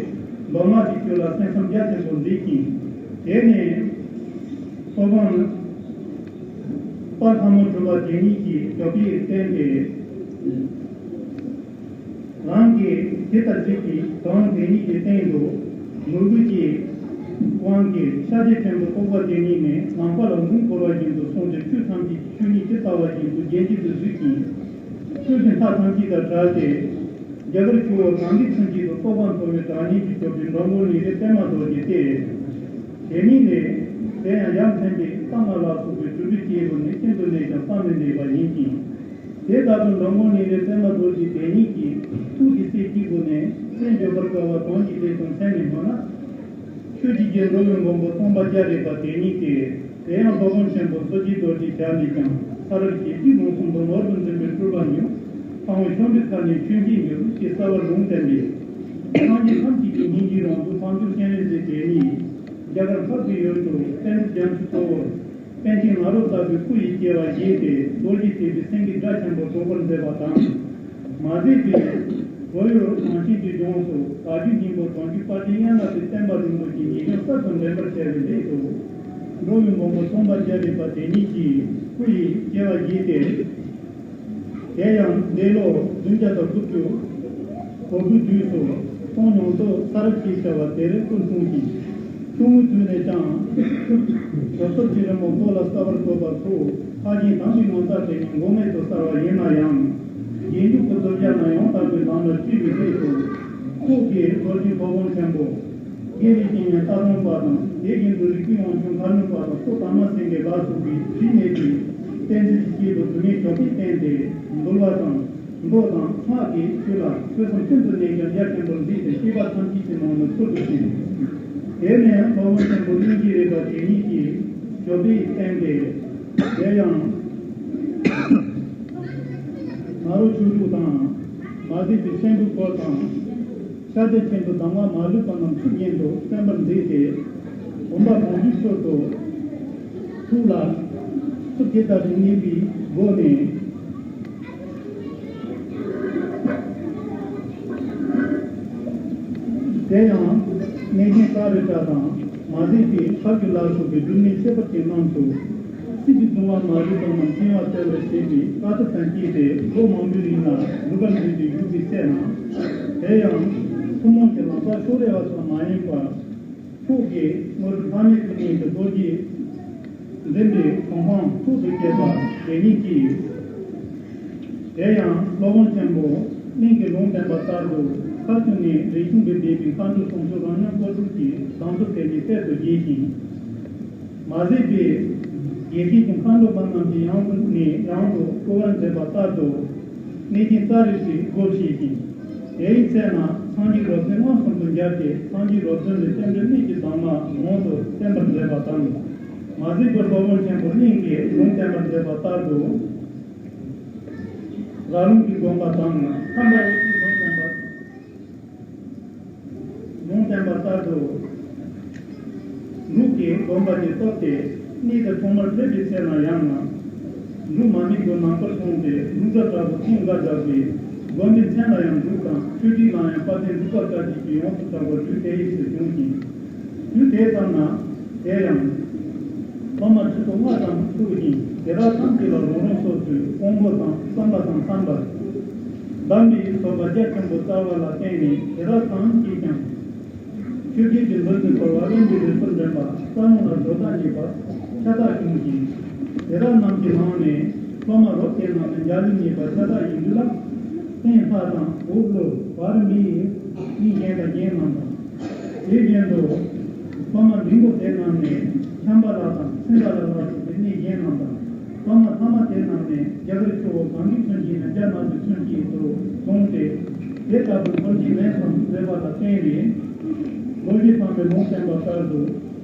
གདམས་ངག་གི་ཆོས་ལ་གསན་བསམ་རྒྱ་ཆེན་པོ་མཛད་ཅིང་། དེ་ནས་སློབ་དཔོན་དཔལ་ལྷ་མོ་གྲུ་པ་དེ་ཉིད་ཀྱིས་ཞབས་པད་བརྟན་ཏེ། རང་གིས་ཇི་ལྟར་གཟིགས་པའི་དོན་དེ་ཉིད་ཀྱི་སྟེང་དུ་ནོར་བུ་གྱི་དབང་གིས་ཤཱཀྱ་ཆེན་པོ་རྟོགས་པ་དེ་ཉིད་ནས་ནམ་མཁའ་ལ་མགོ་འཁོར་བ་བཞིན་དུ་སོང་སྟེ་ཆོས་ཐམས་ཅད་ཀྱི་ཆོས་ཉིད་ཇི་ལྟ་བ་བཞིན་དུ་རྒྱན་གྱིས་གཟིགས་ཤིང་། ཆོས་ཀྱི་མཐའ་ཐམས་ཅད་དང་བྲལ་ཏེ། རྒྱ་གར་ཆུ་བོ་གངྒཱའི་ཚུན་ཆད་དུ་རྟོགས་པ་འཐོབ་པའི་བདག་ཉིད་ཀྱི་སྐྱོབ་པའི་འགྲོ་མགོན་ལས་རིགས་པདྨ་རྡོ་རྗེ་སྟེ། དེ་ཉིད་ལས་དེ་ཡང་ཡར་འཐེན་པའི་ལྟག་མ་ལ་སོགས་པའི་གྲུབ་པའི་སྐྱེས་བུ་ནི་ཤིན་ཏུ་ནས་ཀྱང་བསམ་མི་ནུས་པ་ཡིན་ཞིང་། དེ་ལྟ་བུའི་འགྲོ་མགོན་ལས་རིགས་པདྨ་རྡོ་རྗེ་དེ་ཉིད་ཀྱི་ཐུགས་ཀྱི་སྲས་གཅིག་པུ་ནི་སེམས་བརྗོད་པར་དཀའ་བ་དོན་གྱི་སླད་དུ་མཚན་ནས་སྨོས་ན། ཆོས་ཀྱི་རྒྱལ་འགྲོ་བའི་མགོན་པོ་སྟོན་པ་རྒྱ་རས་པ་དེ་ཉིད་དེ། དེ་ཡང་སློབ་དཔོན་ཆེན་པོ་སོ་སྐྱེའི་རྡོ་རྗེ་ཞལ་ནས་ཀྱང་ཚར་ཞེ་གཅིག་ལུང་གསུམ་དུ་ནོར་བུ་འཛིན་པའི་སྤྲུལ་པ་ཉིད། ཕ་བོང་ཤོམ་པའི་ཁ་ནས་ཆོས་འབྱིན་ཡོད་ཅེས་གསལ་བར་ལུང་བསྟན་པས། སངས་རྒྱས་ཐམས་ཅད་ཀྱི་སྙིང་རྗེའི་རང་གཟུགས་དཔལ་འབྱོར་སྤྱན་རས་གཟིགས་དེ་ཉིད། རྒྱ་གར་འཕགས་པའི་ཡུལ་དུ་བསྟན་འཛིན་རྒྱ་མཚོའི་གཙོ་བོར། པཎ་ཆེན་ང་རོ་ལྟ་བུའི་སྐུ་ཡི་སྐྱེ་བ་བཞེས་ཏེ་རྡོ་རྗེ་ཐེག་པའི་སེང་གེ་སྒྲ་ཆེན་པོ་སྒྲོག་པར་མཛད་པ་དང་། མ་ཟད་པའི་བོད་ཡུལ་གངས་ཅན་གྱི་ལྗོངས་སུ་བདག་རྒྱུད་སྙིང་པོ་དོན་བརྒྱུད་དཔལ་ལྡན་ཡན་ལག་པའི་བསྟན་པ་རིན་པོ་ཆེ་ཉིད་ཀྱང་གསར་དུ་འདྲེན་པར་བྱ་བའི་སླད་དུ། འགྲོ་བའི་མགོན་པོ་སྟོན་པ་རྒྱ་རས་པ་དེ་ཉིད་ཀྱི་སྐུ་ཡི་སྐྱེ་བ་བཞེས་ཏེ། དེ་ཡང་འདས་ལོ་བདུན་བརྒྱ་དང་དགུ་བཅུ་གོ་དགུའི་དུས་སུ་སྟོང་ཉིས་སྟོང་ས་རབ་ཅེས་བྱ་བ་དེར་སྐུ་འཁྲུངས་ཤིང་། ཆུང་ངུའི་དུས་ནས་ཀྱང་ཞབས་ཏོག་གི་རི་མོ་མགོ་ལ་གསལ་བར་བཀོད་པ་སོགས་ལྷ་གཞན་དམ་པའི་ངོ་མཚར་དེ་ཉིད་མགོ་མེད་དུ་གསལ་བ་ཡིན་ན་ཡང་། རྗེས་འཇུག་གི་གདུལ་བྱ་རྣམས་ཡང་དག་པའི་ལམ་ལ་སྤྱོད་པའི་སླད་དུ། ཁོ་གིས་རྡོ་རྗེ་སློབ་དཔོན་ཆེན་པོ། དགེ་བའི་བཤེས་གཉེན་སྟག་རོང་པ་དང་། དེ་བཞིན་དུ་རིག་པའི་དབང་ཕྱུག་མཁའ་འགྲོ་པ་དང་སྐུ་དར་མ་སེང་གེ་ལ་སོགས་པའི་དྲི་མེད་པའི་བསྟན་འཛིན་གྱི་སྐྱེས་བུ་དུ་མས་ཞབས་པད་བརྟན་ཏེ་འདུལ་བ་དང་། མདོ་དང་སྔགས་ཀྱི་ཆོས་ལ་ཐོས་བསམ་ཤིན་ཏུ་ནས་ཀྱང་རྒྱ་ཆེན་པོར་མཛད་དེ་སྐྱེས་པ་ཐམས་ཅད་ཀྱི་ནང་ནས་ཐུབ་པའི་ཕྱིར། དེ་ནས་སློབ་དཔོན་ཆེན་པོ་གླིང་རྗེ་རས་པ་དེ་ཉིད་ཀྱིས་ཞབས་པད་བརྟན་ཏེ། དེ་ཡང་ང་རོ་ཆོས་དྲུག་དང་། མ་ཟད་པའི་སེང་འབྲུག་སྐོར་དང་། ཤཱཀྱ་ཆེན་པོའི་གདམས་ངག་མ་ལུས་པ་རྣམས་ཚུལ་བཞིན་དུ་གསན་པར་མཛད་དེ། བུམ་པ་བོང་བུའི་ཚུལ་དུ་ཐུགས་ལ་ཚུར་དེ་ལྟར་ངེས་པའི་སྒོ་ནས། དེ་ཡང་གནས་ཆེན་ཙཱ་རི་ཏྲ་དང་མ་ཟད་པའི་ཕ་རྒྱུད་ལ་སོགས་པའི་སྒྲུབ་གནས་ཁྱད་པར་ཅན་རྣམས་སུ། སྲིད་པའི་གདུང་བ་མ་ལུས་པ་རྣམས་བྱིང་བ་སེལ་བར་བྱེད་པའི་དཀའ་ཐུབ་དང་བཅས་ཏེ་ལོ་མང་པོའི་རིང་ལ་སྒྲུབ་པར་འདོད་དེ་བཞུགས་པའི་ཚེ་ན། དེ་ཡང་ཐུན་མོང་གི་ལམ་ལྟར་ཕྱོགས་རེ་བ་ཙམ་མ་ཡིན་པར། ཕྱོགས་ཀྱི་དངོས་གྲུབ་ལྷ་མིའི་སྐུ་བརྙེས་ཀྱི་རྡོ་རྗེ་འཛིན་པའི་གོ་འཕང་ཐོག་ཏུ་བསྐྱེད་པ་དེ་ཉིད་ཀྱིས། དེ་ཡང་སློབ་དཔོན་ཆེན་པོ་གླིང་གིས་ལུང་བསྟན་པ་ལྟར་དུ་མཁར་ཆུ་ནས་རིགས་གཞུང་གི་སྡེ་པའི་མཁའ་འགྲོ་སུམ་ཅུ་རང་ཉིད་འཁོར་དྲུག་གི་གདམས་ཐོབ་དེ་ཉིད་གསལ་དུ་བཞེས་ཤིང་། མ་ཟད་པའི་དགེ་བཤེས་ཀྱི་མཁའ་འགྲོ་པ་རྣམས་ཀྱི་ཡང་ནས་ཡང་དུ་བསྐོར་བར་མཛད་པ་ལྟར་དུ་གནས་ཆེན་ཙཱ་རི་ཏྲའི་སྒོ་ཕྱེས་ཤིང་། དེའི་ཚེ་ན་སངས་རྒྱས་རབ་བརྟན་མངོན་སུམ་དུ་མཇལ་ཏེ་སངས་རྒྱས་རབ་བརྟན་ལས་རྟེན་འབྲེལ་གནད་ཀྱི་གདམས་ངག་ངོས་སུ་གསན་པར་མཛད་པ་དང་། མ་ཟད་པའི་སློབ་དཔོན་ཆེན་པོ་གླིང་གིས་ལུང་བསྟན་པར་མཛད་པ་ལྟར་དུ། ར་ལུང་གི་དགོན་པ་དང་ཁམས་པ་འོད་ཀྱིས་ལུང་བསྟན་པ། ལུང་བསྟན་པ་ལྟར་དུ། འབྲུག་གི་དགོན་པ་དེ་གཏོར་ཏེ་གནས་དེ་ཐོག་མར་ཕེབས་པའི་ཚེ་ན་ཡང་ན། འབྲུག་མ་སྨད་དགོན་ནམ་མཁར་སོང་སྟེ་འབྲུག་སྒྲ་གྲགས་པོ་ཐེངས་འགའ་བསྒྲགས་པས་དགོན་པའི་མཚན་ལ་ཡང་འབྲུག་དང་ཆོས་ཁྲིའི་ལ་ཡང་དཔལ་ལྡན་འབྲུག་པ་བཀའ་བརྒྱུད་ཀྱིས་ཡོངས་སུ་གྲགས་པ་འབྲུག་དེ་ཡི་ཚུལ་བྱུང་ཞིང་། དུས་དེ་ཙམ་ན་དེ་ཡང་། སློབ་མ་ཁྲི་ཚོ་ལྔ་ཙམ་ཐུག་ཅིང་དེ་དག་ཐམས་ཅད་ལ་རང་རང་སོ་སོའི་དབང་པོ་དང་བསམ་པ་དང་བསམ་པར། གདམས་པའི་བཟོད་པ་རྒྱ་ཆེན་པོ་སྩལ་བ་ལ་བརྟེན་ནས་དེ་དག་ཐམས་ཅད་ཀྱང་། ཆོས་བརྒྱད་ཀྱི་མདོ་འཛིན་འཁོར་བ་གླིང་གི་རིགས་སུ་འདྲེན་པ་རྩ་རླུང་ལ་བཟོད་ཟླ་རྙེད་པ་ཤ་སྟག་བྱུང་ཞིང་། དེ་དག་རྣམས་ཀྱི་ནང་ནས་སློབ་མ་རབ་དེ་རྣམས་ནི་འཇའ་ལུས་རྙེད་པ་ཤ་སྟག་ཡིན་དུས་ལ། སྟེང་ལྷ་དང་འོག་ཀླུ་བར་མི་ཡི་མི་གཞན་དང་རྒྱན་རྣམས་དང་། དེ་བཞིན་དུ་སློབ་མ་འབྲིང་པོ་དེ་རྣམས་ནི་ཤམྦྷ་ལ་དང་སིང་ག་ལ་ལ་སོགས་པའི་མི་གཞན་རྣམས་དང་། སློབ་མ་ཐ་མ་དེ་རྣམས་ནི་རྒྱ་གར་ཆུ་བོ་གངྒཱའི་ཚུན་ཆད་ནས་རྒྱ་ནག་གི་ཚུན་ཆད་དུ་བྱུང་སྟེ། དེ་ལྟ་བུའི་འཁོར་གྱི་ལན་ཙམ་མཛད་པ་ལ་བརྟེན་ནས། རྡོ་རྗེ་ཐེག་པའི་ལུང་བསྟན་པ་ལྟར་དུ།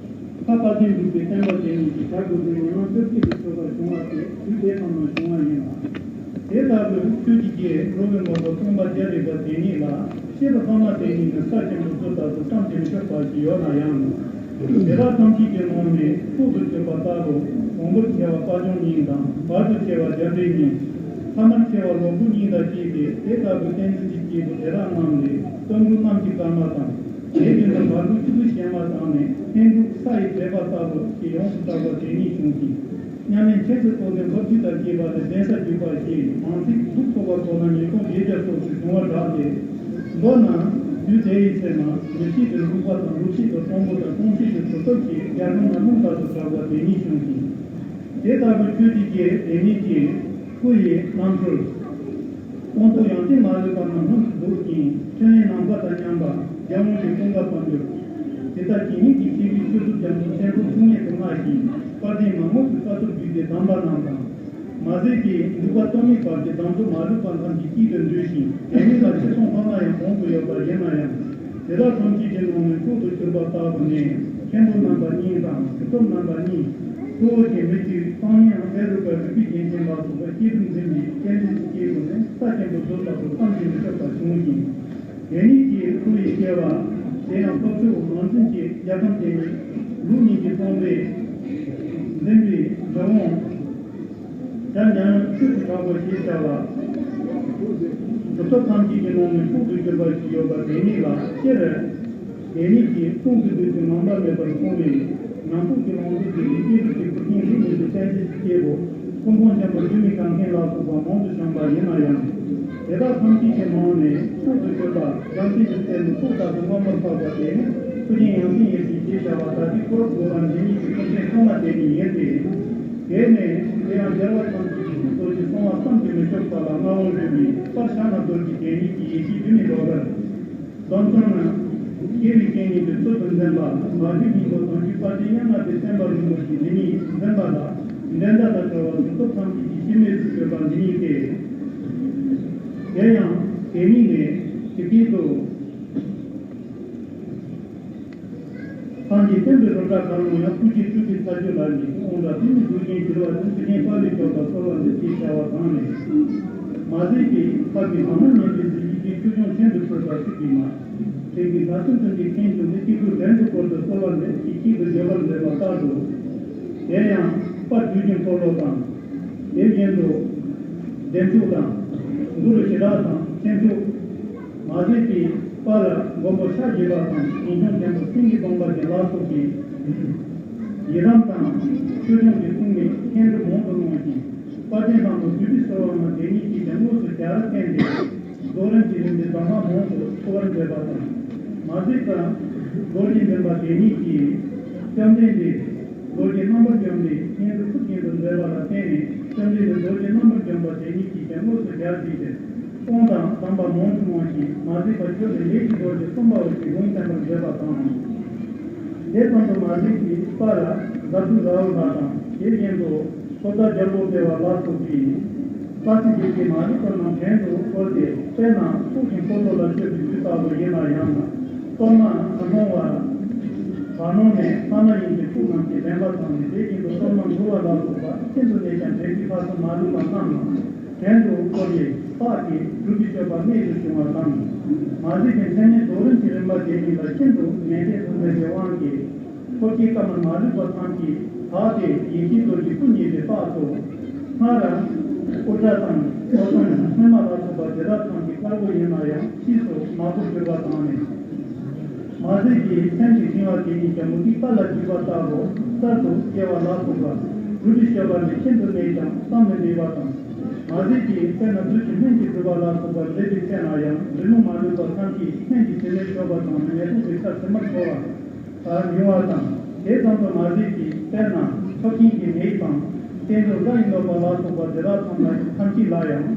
ལྷ་དཔལ་ལྡན་འབྲུག་པའི་བསྟན་པ་དེ་ཉིད་ཀྱི་བྱ་དགོས་པའི་ཉམས་སྣང་སྟོབས་ཆེ་རུ་ཕྱོགས་པར་བྱུང་བ་དེ་དུས་དེ་ཙམ་ན་བྱུང་བ་ཡིན་ལ། དེ་ལྟ་བུའི་ཆོས་ཀྱི་རྒྱལ་འགྲོ་བའི་མགོན་པོ་སྟོན་པ་རྒྱལ་བའི་བ་དེ་ཉིད་ལ་སྐྱེས་པ་ཕ་མ་དེ་ཉིད་ནི་ས་ཆེན་པོ་ཚོ་ལྟ་བུ་བསམ་གྱིས་མི་ཆོག་པ་ཞིག་ཡོད་ན་ཡང་། དེ་དག་ཐམས་ཅད་ཀྱི་ནང་ནས་མཆོག་ཏུ་གྱུར་པ་ལྟ་བུ་གོང་བུར་ཆེ་བ་དཔལ་འབྱོར་གཉིས་དང་བར་དུ་ཆེ་བ་རྒྱ་འབྲས་གཉིས། ཐ་མར་ཆེ་བ་ལོངས་སྐུ་གཉིས་དང་བཅས་ཏེ་དེ་ལྟ་བུའི་བསྟན་འཛིན་གྱི་སྐྱེས་བུ་དེ་དག་རྣམས་ལས་སྟོན་འབྲུག་གནམ་གྱི་སྐར་མ་དང་། དེ་བཞིན་དུ་བར་དུ་ཆུ་བོའི་བྱེ་མ་དང་ནི་ལྷུན་གྲུབ་ས་ཡི་བྲེག་པ་ལྟ་བུ་ཞེས་ཡོངས་སུ་གྲགས་པ་དེ་ཉིད་བྱུང་ཞིང་། མཉམ་མེད་མཁྱེན་བརྩེ་རྟོག་ལྡན་འབབ་ཆུ་དང་བཅས་པ་ལས་གདན་ས་བརྒྱུད་པ་ཞེས་མང་ཚིག་གདུགས་ཚོགས་པ་ཁོ་ན་ཉིས་སྟོང་བརྒྱད་བརྒྱ་སོགས་སུ་བྱུང་བ་གྲགས་ཏེ། མདོར་ན་དུས་དེ་ཡི་ཚེ་ན་མི་ཤེས་པའི་འབྲུག་པ་དང་འབྲུག་ཤེས་པའི་གཏུམ་པོ་དང་གཏུམ་ཤེས་པའི་གྲུབ་ཐོབ་ཀྱི་རྒྱ་གྲམ་ན་རླུང་ལྟ་བུ་གྲགས་པ་དེ་ཉིད་བྱུང་ཞིང་། དེ་ལྟ་བུའི་ཆོས་ཀྱི་རྒྱལ་དེ་ཉིད་ཀྱི་སྐུ་ཡི་རྣམ་འཕྲུལ། དབང་པོ་ཡང་ཏིག་མ་ལུས་པ་རྣམས་ལྷུན་དུ་འདུག་ཅིང་ཕྲིན་ལས་ནམ་མཁའ་དང་མཉམ་པ་རྒྱལ་དབང་གི་ཀུན་དགའ་དཔལ་འབྱོར། དེ་ལྟར་ཇི་སྙེད་ཀྱི་ཤེས་རིག་ཆོས་གྲུབ་རྒྱ་མཚོ་མཚན་དཔལ་ཐུགས་མཉེས་སུ་མངའ་ཞིང་དཔལ་ལྡན་མ་ངོམས་ཀྱི་དཀའ་ཐུབ་བརྒྱུད་པའི་གདམས་པ་རྣམས་དང་། མ་ཟད་པའི་འབྲུག་པ་སྟོད་སྨད་བར་གྱི་གདམས་ཚོགས་མ་ལུས་པ་རྣམས་ཀྱི་དཀྱིལ་དུ་འདུས་ཤིང་དེ་ཉིད་ལ་ཆེ་མཐོང་ལྷག་མ་ཡང་གོང་དུ་ཡོད་པ་ཡིན་ན་ཡང་། དེ་དག་ཐམས་ཅད་ཀྱི་ནང་ནས་མཆོག་ཏུ་གྱུར་པ་ལྟ་བུ་ནི་མཁན་པོ་རྣམ་པ་གཉིས་དང་གྲུབ་ཐོབ་རྣམ་པ་གཉིས། གཙོ་བོ་ཆེན་མི་གཅིག་གཙང་སྙིང་ཨ་ཧྥེ་རུ་ཀ་རིག་པའི་རྒྱན་ཅན་ལ་སོགས་པའི་སྐྱེས་བུ་འཛིན་པའི་བསྟན་འཛིན་གྱི་སྐྱེས་བུ་ནི་ས་ཆེན་པོ་ཚོ་ལྟ་བུ་བསམ་གྱིས་མི་ཆོག་པ་བྱུང་ཞིང་། དེ་ཉིད་ཀྱི་སྐུ་ཡི་སྐྱེ་བ་དེ་ཡང་འཕགས་མཆོག་ངོས་འཛིན་གྱི་རྒྱལ་ཁམས་དེ་ཉིད་ལུགས་གཉིས་ཀྱི་སྟོང་པས་འཛིན་པའི་འགྲོ་འོང་། དེ་ཉམས་ཆོས་སུ་གྲགས་པ་ཞེས་བྱ་བ། གྲུབ་ཐོབ་ཐམས་ཅད་ཀྱི་ནང་ནས་མཆོག་ཏུ་གྱུར་པ་ཞིག་ཡོད་པ་དེ་ཉིད་ལ་སྤྱིར། དེ་ཉིད་ཀྱི་གསུང་གི་བདུད་ཀྱི་ངང་པ་མེད་པར་སོང་བའི་ཉམས་རྟོགས་ཀྱི་ལོངས་སྤྱོད་ཀྱི་སྐྱེས་བུ་གཅིག་པུ་ཀུན་གཟིགས་ཉིད་དུ་བསྟན་བྱའི་སྐྱེས་བུ་སྐུ་འཕང་མཆོག་པ་འཇུ་མི་གང་མཁན་ལ་སོགས་པ་མང་དུ་བྱུང་བ་ཡིན་ན་ཡང་། དེ་དག་ཐམས་ཅད་ཀྱི་ནང་ནས་མཆོག་ཏུ་གྱུར་པ་བྱང་ཆུབ་ཀྱི་སེམས་ནི་ཐོག་ལྟ་བུ་མངོན་པར་འཕགས་པ་དེ་ནི་སྐུ་ཅན་ཡང་ཅིན་ཡེ་ཤེས་ཞེས་བྱ་བ་ད་ཅི་ཁོ་རང་དགོས་པ་འདི་ཉིད་ཀྱི་སྐུ་ཅན་ཐོག་མ་དེ་ཉིད་ཡིན་ཏེ། དེ་ནས་དེ་ཡང་རྒྱལ་བ་ཐམས་ཅད་ཀྱི་སྐུ་རྡོ་རྗེ་གསང་བ་བསམ་གྱིས་མི་ཆོག་པ་ལ་མངའ་དབང་བྱུང་བའི་པར་ཤ་ན་རྡོ་རྗེ་དེ་ཉིད་ཀྱི་ཡེ་ཤེས་འདི་ནི་འགྲོ་བར། སྡོམ་ཚོགས་ན། སྐྱེ་བའི་རྐྱེན་ཉིད་དུ་ཚུལ་དུ་འཛིན་པ། མ་བཅོས་སྙིང་པོ་དོན་བཅུ་པ་སྟེ་མྱ་ངན་པའི་སེམས་དཔའ་རིན་པོ་ཆེ་འདི་ཉིད་འཛིན་པ་ལ། འགྲན་ཟླ་དང་བྲལ་བ་གྲུབ་ཐོབ་ཐམས་ཅད་ཀྱི་སྤྱི་མེས་སུ་གྱུར་པ་འདི་ཉིད་དེ། དེ་ཡང་དེ་ཉིད་ནས་ཇི་སྐད་དུ། སངས་རྒྱས་བསྟན་པའི་རབ་བཀྲ་མཁའ་ཀློང་ཡང་། སྐུ་སྐྱེ་སྤྲུལ་པའི་ཚ་ཤོད་ལ་ཉེ་ཞིང་། དབང་དྲག་ཏིང་ངེ་འཛུགས་ཅན་གྱུར་པ་དང་། ཚུལ་ཁྲིམས་དཔའ་བོས་སྐྱོབ་པ་གསོལ་བ་འདེབས་ཞེས་བྱ་བ་གང་ནས། མ་ཟད་པའི་འཕགས་པའི་ལམ་སྣ་ཉན་པའི་གཟི་བརྗིད་ཀྱིས་ཆོས་སྐྱོང་ཆེན་པོའི་ཚུལ་དང་གཅིག་པའི་མ། དེ་གི་ཟླ་གསུམ་དུ་འདི་མཁན་བྱུང་སྟེ་སྐྱེ་དགུའི་བྲན་དུ་བཀོལ་ཏེ་གསོལ་བ་འདེབས་ཀྱི་དཀྱིལ་དུ་བརྗོད་པར་མཛད་པ་ལྟར་དུ། དེ་ཡང་དཔལ་བདུད་ཀྱི་འཁོར་ལོ་དང་། དེ་བཞིན་དུ་བདེ་མཆོག་དང་། གུ་རུ་ཞི་དྲག་དང་ཆེ་མཆོག་མ་ཟད་པའི་དཔལ་མགོན་པོ་ཕྱག་བཞི་པ་དང་ཞིང་སྐྱོང་མཁན་པོ་སེང་གེ་གདོང་པ་ཅན་ལ་སོགས་པའི་ཡི་དམ་དང་ཆོས་སྐྱོང་གི་གསུང་ནས་མཁན་སྒྲུབ་མང་དུ་གནང་ཞིང་། དཔལ་ལྡན་ལྷ་མོ་བདུད་བཞི་གསོལ་བ་ང་དེ་ཉིད་ཀྱི་ལྡེ་དངོས་སུ་རྒྱལ་བར་བསྟན་ཏེ། རྫོགས་རིམ་གྱི་རིམ་པའི་གདམས་ངག་མང་དུ་འཚོལ་བར་མཛད་པ་དང་། མ་ཟད་པར་རྡོ་རྗེ་འཛིན་པ་དེ་ཉིད་ཀྱིས་བཅོམ་ལྡན་འདས་རྡོ་རྗེ་རྣམ་པར་འཇོམས་པའི་སྙན་ཐོས་ཐུགས་བཞིན་དུ་མཛད་པ་ལ་བརྟེན་ནས་བཅོམ་ལྡན་འདས་རྡོ་རྗེ་རྣམ་པར་འཇོམས་པ་དེ་ཉིད་ཀྱི་ལྡེ་དངོས་སུ་རྒྱལ་བར་བྱས་ཏེ་དབང་དང་གདམས་པ་མང་དུ་གནང་ཞིང་མ་ཟད་པར་ཆོས་ཀྱི་ལས་ཀྱི་རྡོ་རྗེ་གསུམ་པའོ་ཞེས་ལུང་བསྟན་པར་མཛད་པ་དང་། དེ་ཙམ་དུ་མ་ཟད་ཀྱི་དཔལ་ལ་ཟབ་ཏུ་ཟབ་པ་དང་དེ་བཞིན་དུ། ཐོབ་ད་རྒྱལ་པོ་སྤེལ་བ་ལ་སོགས་པའི། ས་སྲིད་བརྒྱད་ཀྱི་མ་ལུས་པ་རྣམས་བྲན་དུ་བཀོལ་ཏེ་དཔེར་ན་ཕྱོགས་ཀྱི་འཁོར་ལོ་ལ་སྤྱོད་པའི་ཚུལ་ལྟ་བུ་ཡིན་ན་ཡང་ན། གཏོར་མ་གང་སྣང་བ། བར་སྣང་ནས་ས་ན་ཡིན་གྱི་ཕྱོགས་རྣམས་ཀྱི་བདེན་པ་ཙམ་ནས་དེ་བཞིན་དུ་གཏོར་མ་འདུ་བ་ལ་སོགས་པ་ཤིན་ཏུ་ནས་ཀྱང་བྲལ་གྱི་ལྷ་སྲིན་མ་ལུས་པ་རྣམས་ལ་བྲན་དུ་བཀོལ་ཏེ་དཔག་གིས་སྒྲུབ་པའི་སྤྱོད་པ་རྨད་དུ་བྱུང་བ་དང་། མ་ཟད་ཀྱི་མཚན་མའི་རྫོགས་རིམ་གྱི་རིམ་པ་དེ་ཉིད་ལ་ཤིན་ཏུ་ནན་ཏན་དུ་མཛད་པའི་དབང་གིས། འཁོར་གྱི་སྐར་མ་མ་ལུས་པ་ཐམས་ཅད་དག་སྟེ་ཡེ་ཤེས་རྡོ་རྗེ་སྐུ་བརྙེས་པའི་རྟགས་སོ། སྔར་དབུ་སྐྲ་དང་ཕོ་བྲང་སྔོན་མ་ལ་སོགས་པ་དེ་དག་ཐམས་ཅད་དཀར་པོ་ཡིན་ན་ཡང་ཕྱིས་སུ་དམར་པོར་གྱུར་པ་དང་ནི། མ་ཟད་ཀྱི་སེམས་ཀྱི་ཤིང་བ་དེ་ཉིད་ཀྱང་མུ་ཏིག་པ་ལ་བརྒྱུས་པ་ལྟ་བུ་གསར་དུ་སྐྱེ་བ་ལ་སོགས་པ་སྒྲུབ་པའི་སྤྱོད་པ་ནི་ཤིན་ཏུ་ནས་ཀྱང་བསམ་མི་ནུས་པ་དང་། མ་ཟད་ཀྱི་དཔེར་ན་བདུད་ཀྱི་སྨན་གྱིས་གྲུབ་པ་ལ་སོགས་པ་མཛད་པའི་ཚེ་ན་ཡང་རི་མོ་མ་ལུས་པ་ཐམས་ཅད་སྨན་གྱི་བྱེ་མས་གོས་པ་དང་ནི་མེ་ཏོག་གི་ཆར་ཟིན་པར་གོ་བ། ལ་མྱུར་བ་དང་། དེ་ཙམ་དུ་མ་ཟད་ཀྱི་དཔེར་ན་ཁྲག་ཤིང་གི་མིག་དང་། རྟེན་འབྲེལ་ལྷ་ཡི་ནོར་བུ་ལ་སོགས་པ་དེ་དག་ཐམས་ཅད་ཐམས་ཅད་ལ་ཡང་།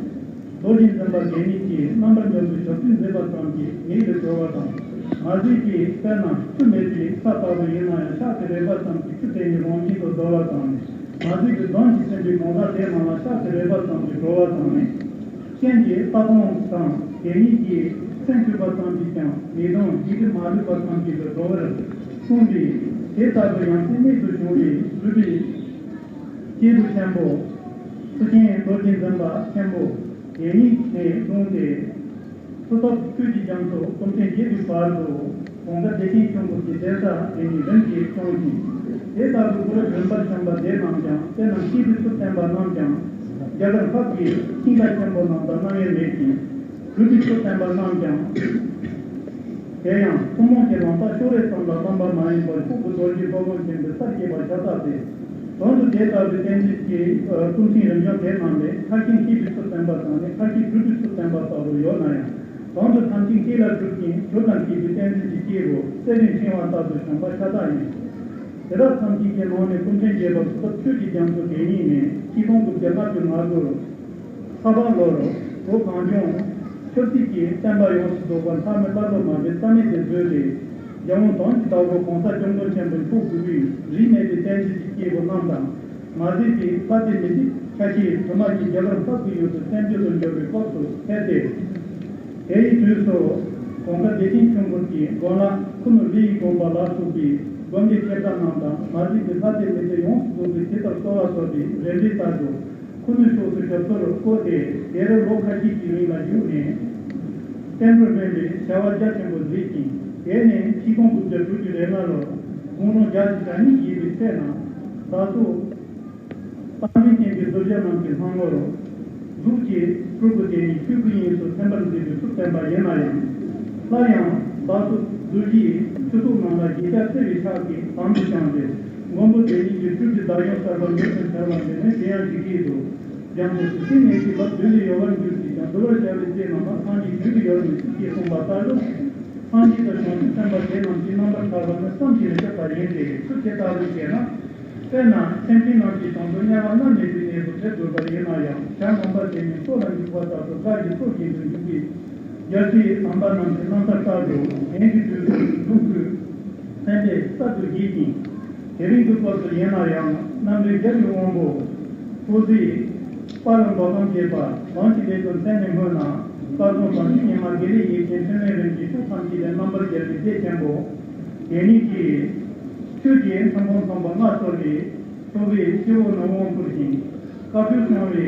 རྡོ་རྗེ་འཛིན་པ་དེ་ཉིད་ཀྱིས་རྣམ་པར་འཇོམས་པའི་ཞབས་རྡུལ་མཛད་པ་ཙམ་གྱིས་མིག་ལས་གྲོལ་བ་དང་། མ་ཟད་ཀྱི་དཔེར་ན་ཆུ་མེད་པའི་ས་ལྟ་བུ་ཡིན་ན་ཡང་ཕྱག་གི་རེག་པ་ཙམ་གྱིས་ཆུ་དེ་ཉིད་རང་བཞིན་དུ་རྫོགས་པ་དང་། མ་ཟད་ཀྱི་གདོན་གྱིས་ཟིན་པའི་གང་ཟག་དེ་རྣམས་ལ་ཕྱག་གི་རེག་པ་ཙམ་གྱིས་གྲོལ་བ་དང་ནི། སྤྱན་གྱི་ལྟ་སྟངས་དང་དེ་ཉིད་ཀྱི་སེམས་བསྐྱོད་པ་ཙམ་གྱིས་ཀྱང་ཉེས་ལྟུང་བགེགས་རིགས་མ་ལུས་པ་ཐམས་ཅད་དུ་གྲོལ་བར་གསུངས་པས། དེ་ལྟ་བུ་ཡང་སྲིད་རྨད་དུ་བྱུང་བའི་སྒྲུབ་པའི་སྐྱེས་བུ་ཆེན་པོ་ཚུལ་ཁྲིམས་རྡོ་རྗེ་འཛིན་པ་ཆེན་པོ་དེ་ཉིད་ནས་བཟུང་སྟེ། མཐུ་སྟོབས་ཆོས་ཀྱི་རྒྱ་མཚོ་སྐུ་ཕྲེང་བརྒྱད་པའི་བར་དུ་གོང་དཀར་བདེ་ཆེན་ཆོས་འཁོར་གྱི་གདན་ས་དེ་ཉིད་རིམ་གྱིས་སྐྱོང་ཞིང་། དེ་ལྟ་བུའི་གུ་རུ་རིམ་པར་བྱོན་པ་དེ་རྣམས་ཀྱང་དེ་རྣམས་སྐྱེས་བུའི་ཚུལ་བསྟན་པ་རྣམས་ཀྱང་རྒྱ་གར་འཕགས་པའི་ཤིང་རྟ་ཆེན་པོ་རྣམས་དང་རྣམ་དབྱེ་མེད་ཅིང་། སྒྲུབ་པའི་ཚུལ་བསྟན་པ་རྣམས་ཀྱང་། དེ་ཡང་ཐུན་མོང་གི་ལམ་ལྟ་ཕྱོགས་རེ་ཙམ་ལ་བསླབ་པ་མ་ཡིན་པར་ཤོག་གུ་རྡོ་རྗེ་སློབ་དཔོན་མཁྱེན་པའི་སར་སྐྱེས་པ་ཤ་སྟག་སྟེ། དོན་དུ་དེ་ལྟ་བུའི་བསྟན་བཅོས་ཀྱི་ཀུན་མཁྱེན་རིམ་བྱོན་དེ་རྣམས་ལས་ཁ་ཤས་སྐྱེས་བུའི་ཚུལ་བསྟན་པ་དང་ནི་ཁ་ཤས་སྒྲུབ་པའི་ཚུལ་བསྟན་པ་ལྟ་བུ་ཡོད་ན་ཡང་། དོན་དུ་ཐམས་ཅད་སྐྱེས་ལ་སྒྲུབ་ཅིང་གྱུར་དང་སྐྱེས་པའི་བསྟན་བཅོས་ཀྱི་སྐྱེས་བུ་གསེར་རིའི་ཕྲེང་བ་ལྟ་བུ་བྱུང་བ་ཤ་སྟག་ཡིན། དེ་དག་ཐམས་ཅད་ཀྱི་ནང་ནས་སྐུ་ཕྲེང་བརྒྱད་པ་མཐུ་སྟོབས་ཆོས་ཀྱི་རྒྱ་མཚོ་དེ་ཉིད་ནི་ཆིག་སྟོང་དགུ་བརྒྱ་ལྔ་བཅུ་ང་དགུ། ས་ཕག་ལོར་ལོ་གངས་ལྗོངས་ཆབ་སྲིད་ཀྱི་བསྟན་པ་ཡོངས་སུ་རྫོགས་པ་ལྷ་མི་བླ་རྫོགས་མ་པའི་རྩ་མེད་དུ་བཟོས་ཏེ། རྒྱལ་དབང་དོན་གྱི་བདག་པོ་གོང་ས་སྐྱབས་མགོན་ཆེན་པོ་མཆོག་གུས་པས་རིས་མེད་པའི་བསྟན་བཅོས་ཀྱི་སྐྱེས་བུ་རྣམས་དང་མ་ཟད་པའི་ལྷ་སྡེ་མི་སྡེ་ཆ་ཤས་དུ་མ་གྱིས་རྒྱ་གར་འཕགས་པའི་ཡུལ་དུ་བསྟན་བཅོས་སུ་འབྱོར་བའི་སྐབས་སུ་ཕེབས་ཏེ། དེ་ཡི་དུས་སུ་གོང་དཀར་བདེ་ཆེན་ཆོས་འཁོར་གྱི་མགོན་ལག་ཁུ་ནུ་ལི་ཡི་དགོན་པ་ལ་སོགས་པའི་དགོན་སྡེ་ཆེ་ཕྲ་རྣམས་དང་མ་ཟད་པའི་ལྷ་སྡེ་མི་སྡེ་ཡོངས་སུ་རྫོགས་པའི་ཇི་ལྟར་གསོལ་བ་བཏབ་པའི་རེ་འདུན་ལྟར་དུ། ཁུ་ནུའི་ཕྱོགས་སུ་ཞབས་སོར་བཀོད་དེ་དེར་ལོ་ཁ་ཤས་ཀྱི་རིང་ལ་བཞུགས་ནས། བསྟན་འགྲོར་སྨན་པའི་བྱ་བ་རྒྱ་ཆེན་པོ་མཛད་ཅིང་། དེ་ནས་ཆིག་སྟོང་དགུ་བརྒྱ་དྲུག་ཅུ་རེ་ལྔ་ལོར་དགུང་ལོ་བརྒྱད་ཅུ་གྱ་གཉིས་བཞེས་པའི་ཚེ་ན་བདག་སོགས་རྟ་མགྲིན་བསྟན་པའི་གདུལ་བྱ་རྣམས་ཀྱི་སྣང་ངོར་གཟུགས་ཀྱི་སྤྲུལ་སྐུ་དེ་ཉིད་ཆོས་སྐུ་དབྱིངས་སུ་ཐིམ་པར་མཛད་པའི་ཚུལ་བསྟན་པ་ཡིན་ན་ཡང་། སླར་ཡང་བདག་སོགས་གདུལ་བྱའི་ཆོས་ཚོགས་རྣམས་ལ་ཞེན་ཆགས་སེལ་བའི་ཕྱག་གིས་དམ་དུ་བཅངས་ཏེ། མགོན་པོ་དེ་ཉིད་ཀྱི་སྤྲུལ་པའི་བདག་ཉིད་གསར་པ་མྱུར་དུ་འཆར་བ་འདི་ནི་དེ་ཡང་ཇི་སྐད་དུ། རྒྱ་མཚོ་ཇི་སྲིད་གནས་ཀྱི་བར་དུ་ལས་ཡོལ་བར་འགྱུར་ཞིང་ཀྱང་། འདུལ་བར་བྱ་བའི་ཚེ་རྣམས་ལ་སངས་རྒྱས་རྒྱུད་ལ་ཡོད་མི་སྲིད་ཅེས་གསུངས་པ་ལྟར་དུ། སངས་རྒྱས་དང་བྱང་ཆུབ་སེམས་དཔའ་དེ་རྣམས་ཀྱི་རྣམ་པར་ཐར་པ་ནི་བསམ་གྱིས་མི་ཁྱབ་པ་ཡིན་ཏེ། སུ་ཇི་ལྟ་བུ་ཞེ་ན། དཔེར་ན་སེམས་ཅན་རྣམས་ཀྱི་དོན་དུ་དམྱལ་བ་མནར་མེད་པའི་གནས་སུ་ཕེབས་དགོས་པ་ཡིན་ན་ཡང་། བྱ་ངན་པ་དེ་ཉིད་སྲོག་ལ་འཇུག་པ་ལྟར་དུ་དགྲ་གི་སྲོག་བཅད་དུ་འཇུག་པའི་རྒྱལ་སྲས་དམ་པ་རྣམས་ཀྱི་རྣམ་ཐར་ལྟར་དུ་དེང་གི་དུས་སུ་ལུགས་ཀྱི་སེམས་པས་གསར་དུ་བཞེས་ཤིང་། དེ་རིང་གི་སྐབས་སུ་ཡིན་ན་ཡང་རྣམ་འདྲེན་རྒྱལ་བའི་དབང་པོ་ཐུགས་རྗེ་དཔལ་མདོ་ཁམས་བཞད་པ་ལམ་གྱི་སླད་དུ་མཚན་ནས་སྨོས་ན། སྐལ་བཟང་དང་ཆོས་ཉི་མ་དགེ་ལེགས་ཡེ་ཤེས་འཕྲིན་ལས་རིམ་གྱི་ཕྱོགས་ཐམས་ཅད་ལས་རྣམ་པར་རྒྱལ་བའི་སྡེ་ཆེན་པོ་དེ་ཉིད་ཀྱིས། ཆོས་ཀྱི་ཐུན་མོང་ཚངས་པ་ལྔ་སྩོལ་ཏེ། ཐུབ་པའི་སྤྱི་བོ་ནས་དབང་བསྐུར་ཞིང་། བཀའ་ཆོས་སྐྱོང་བའི་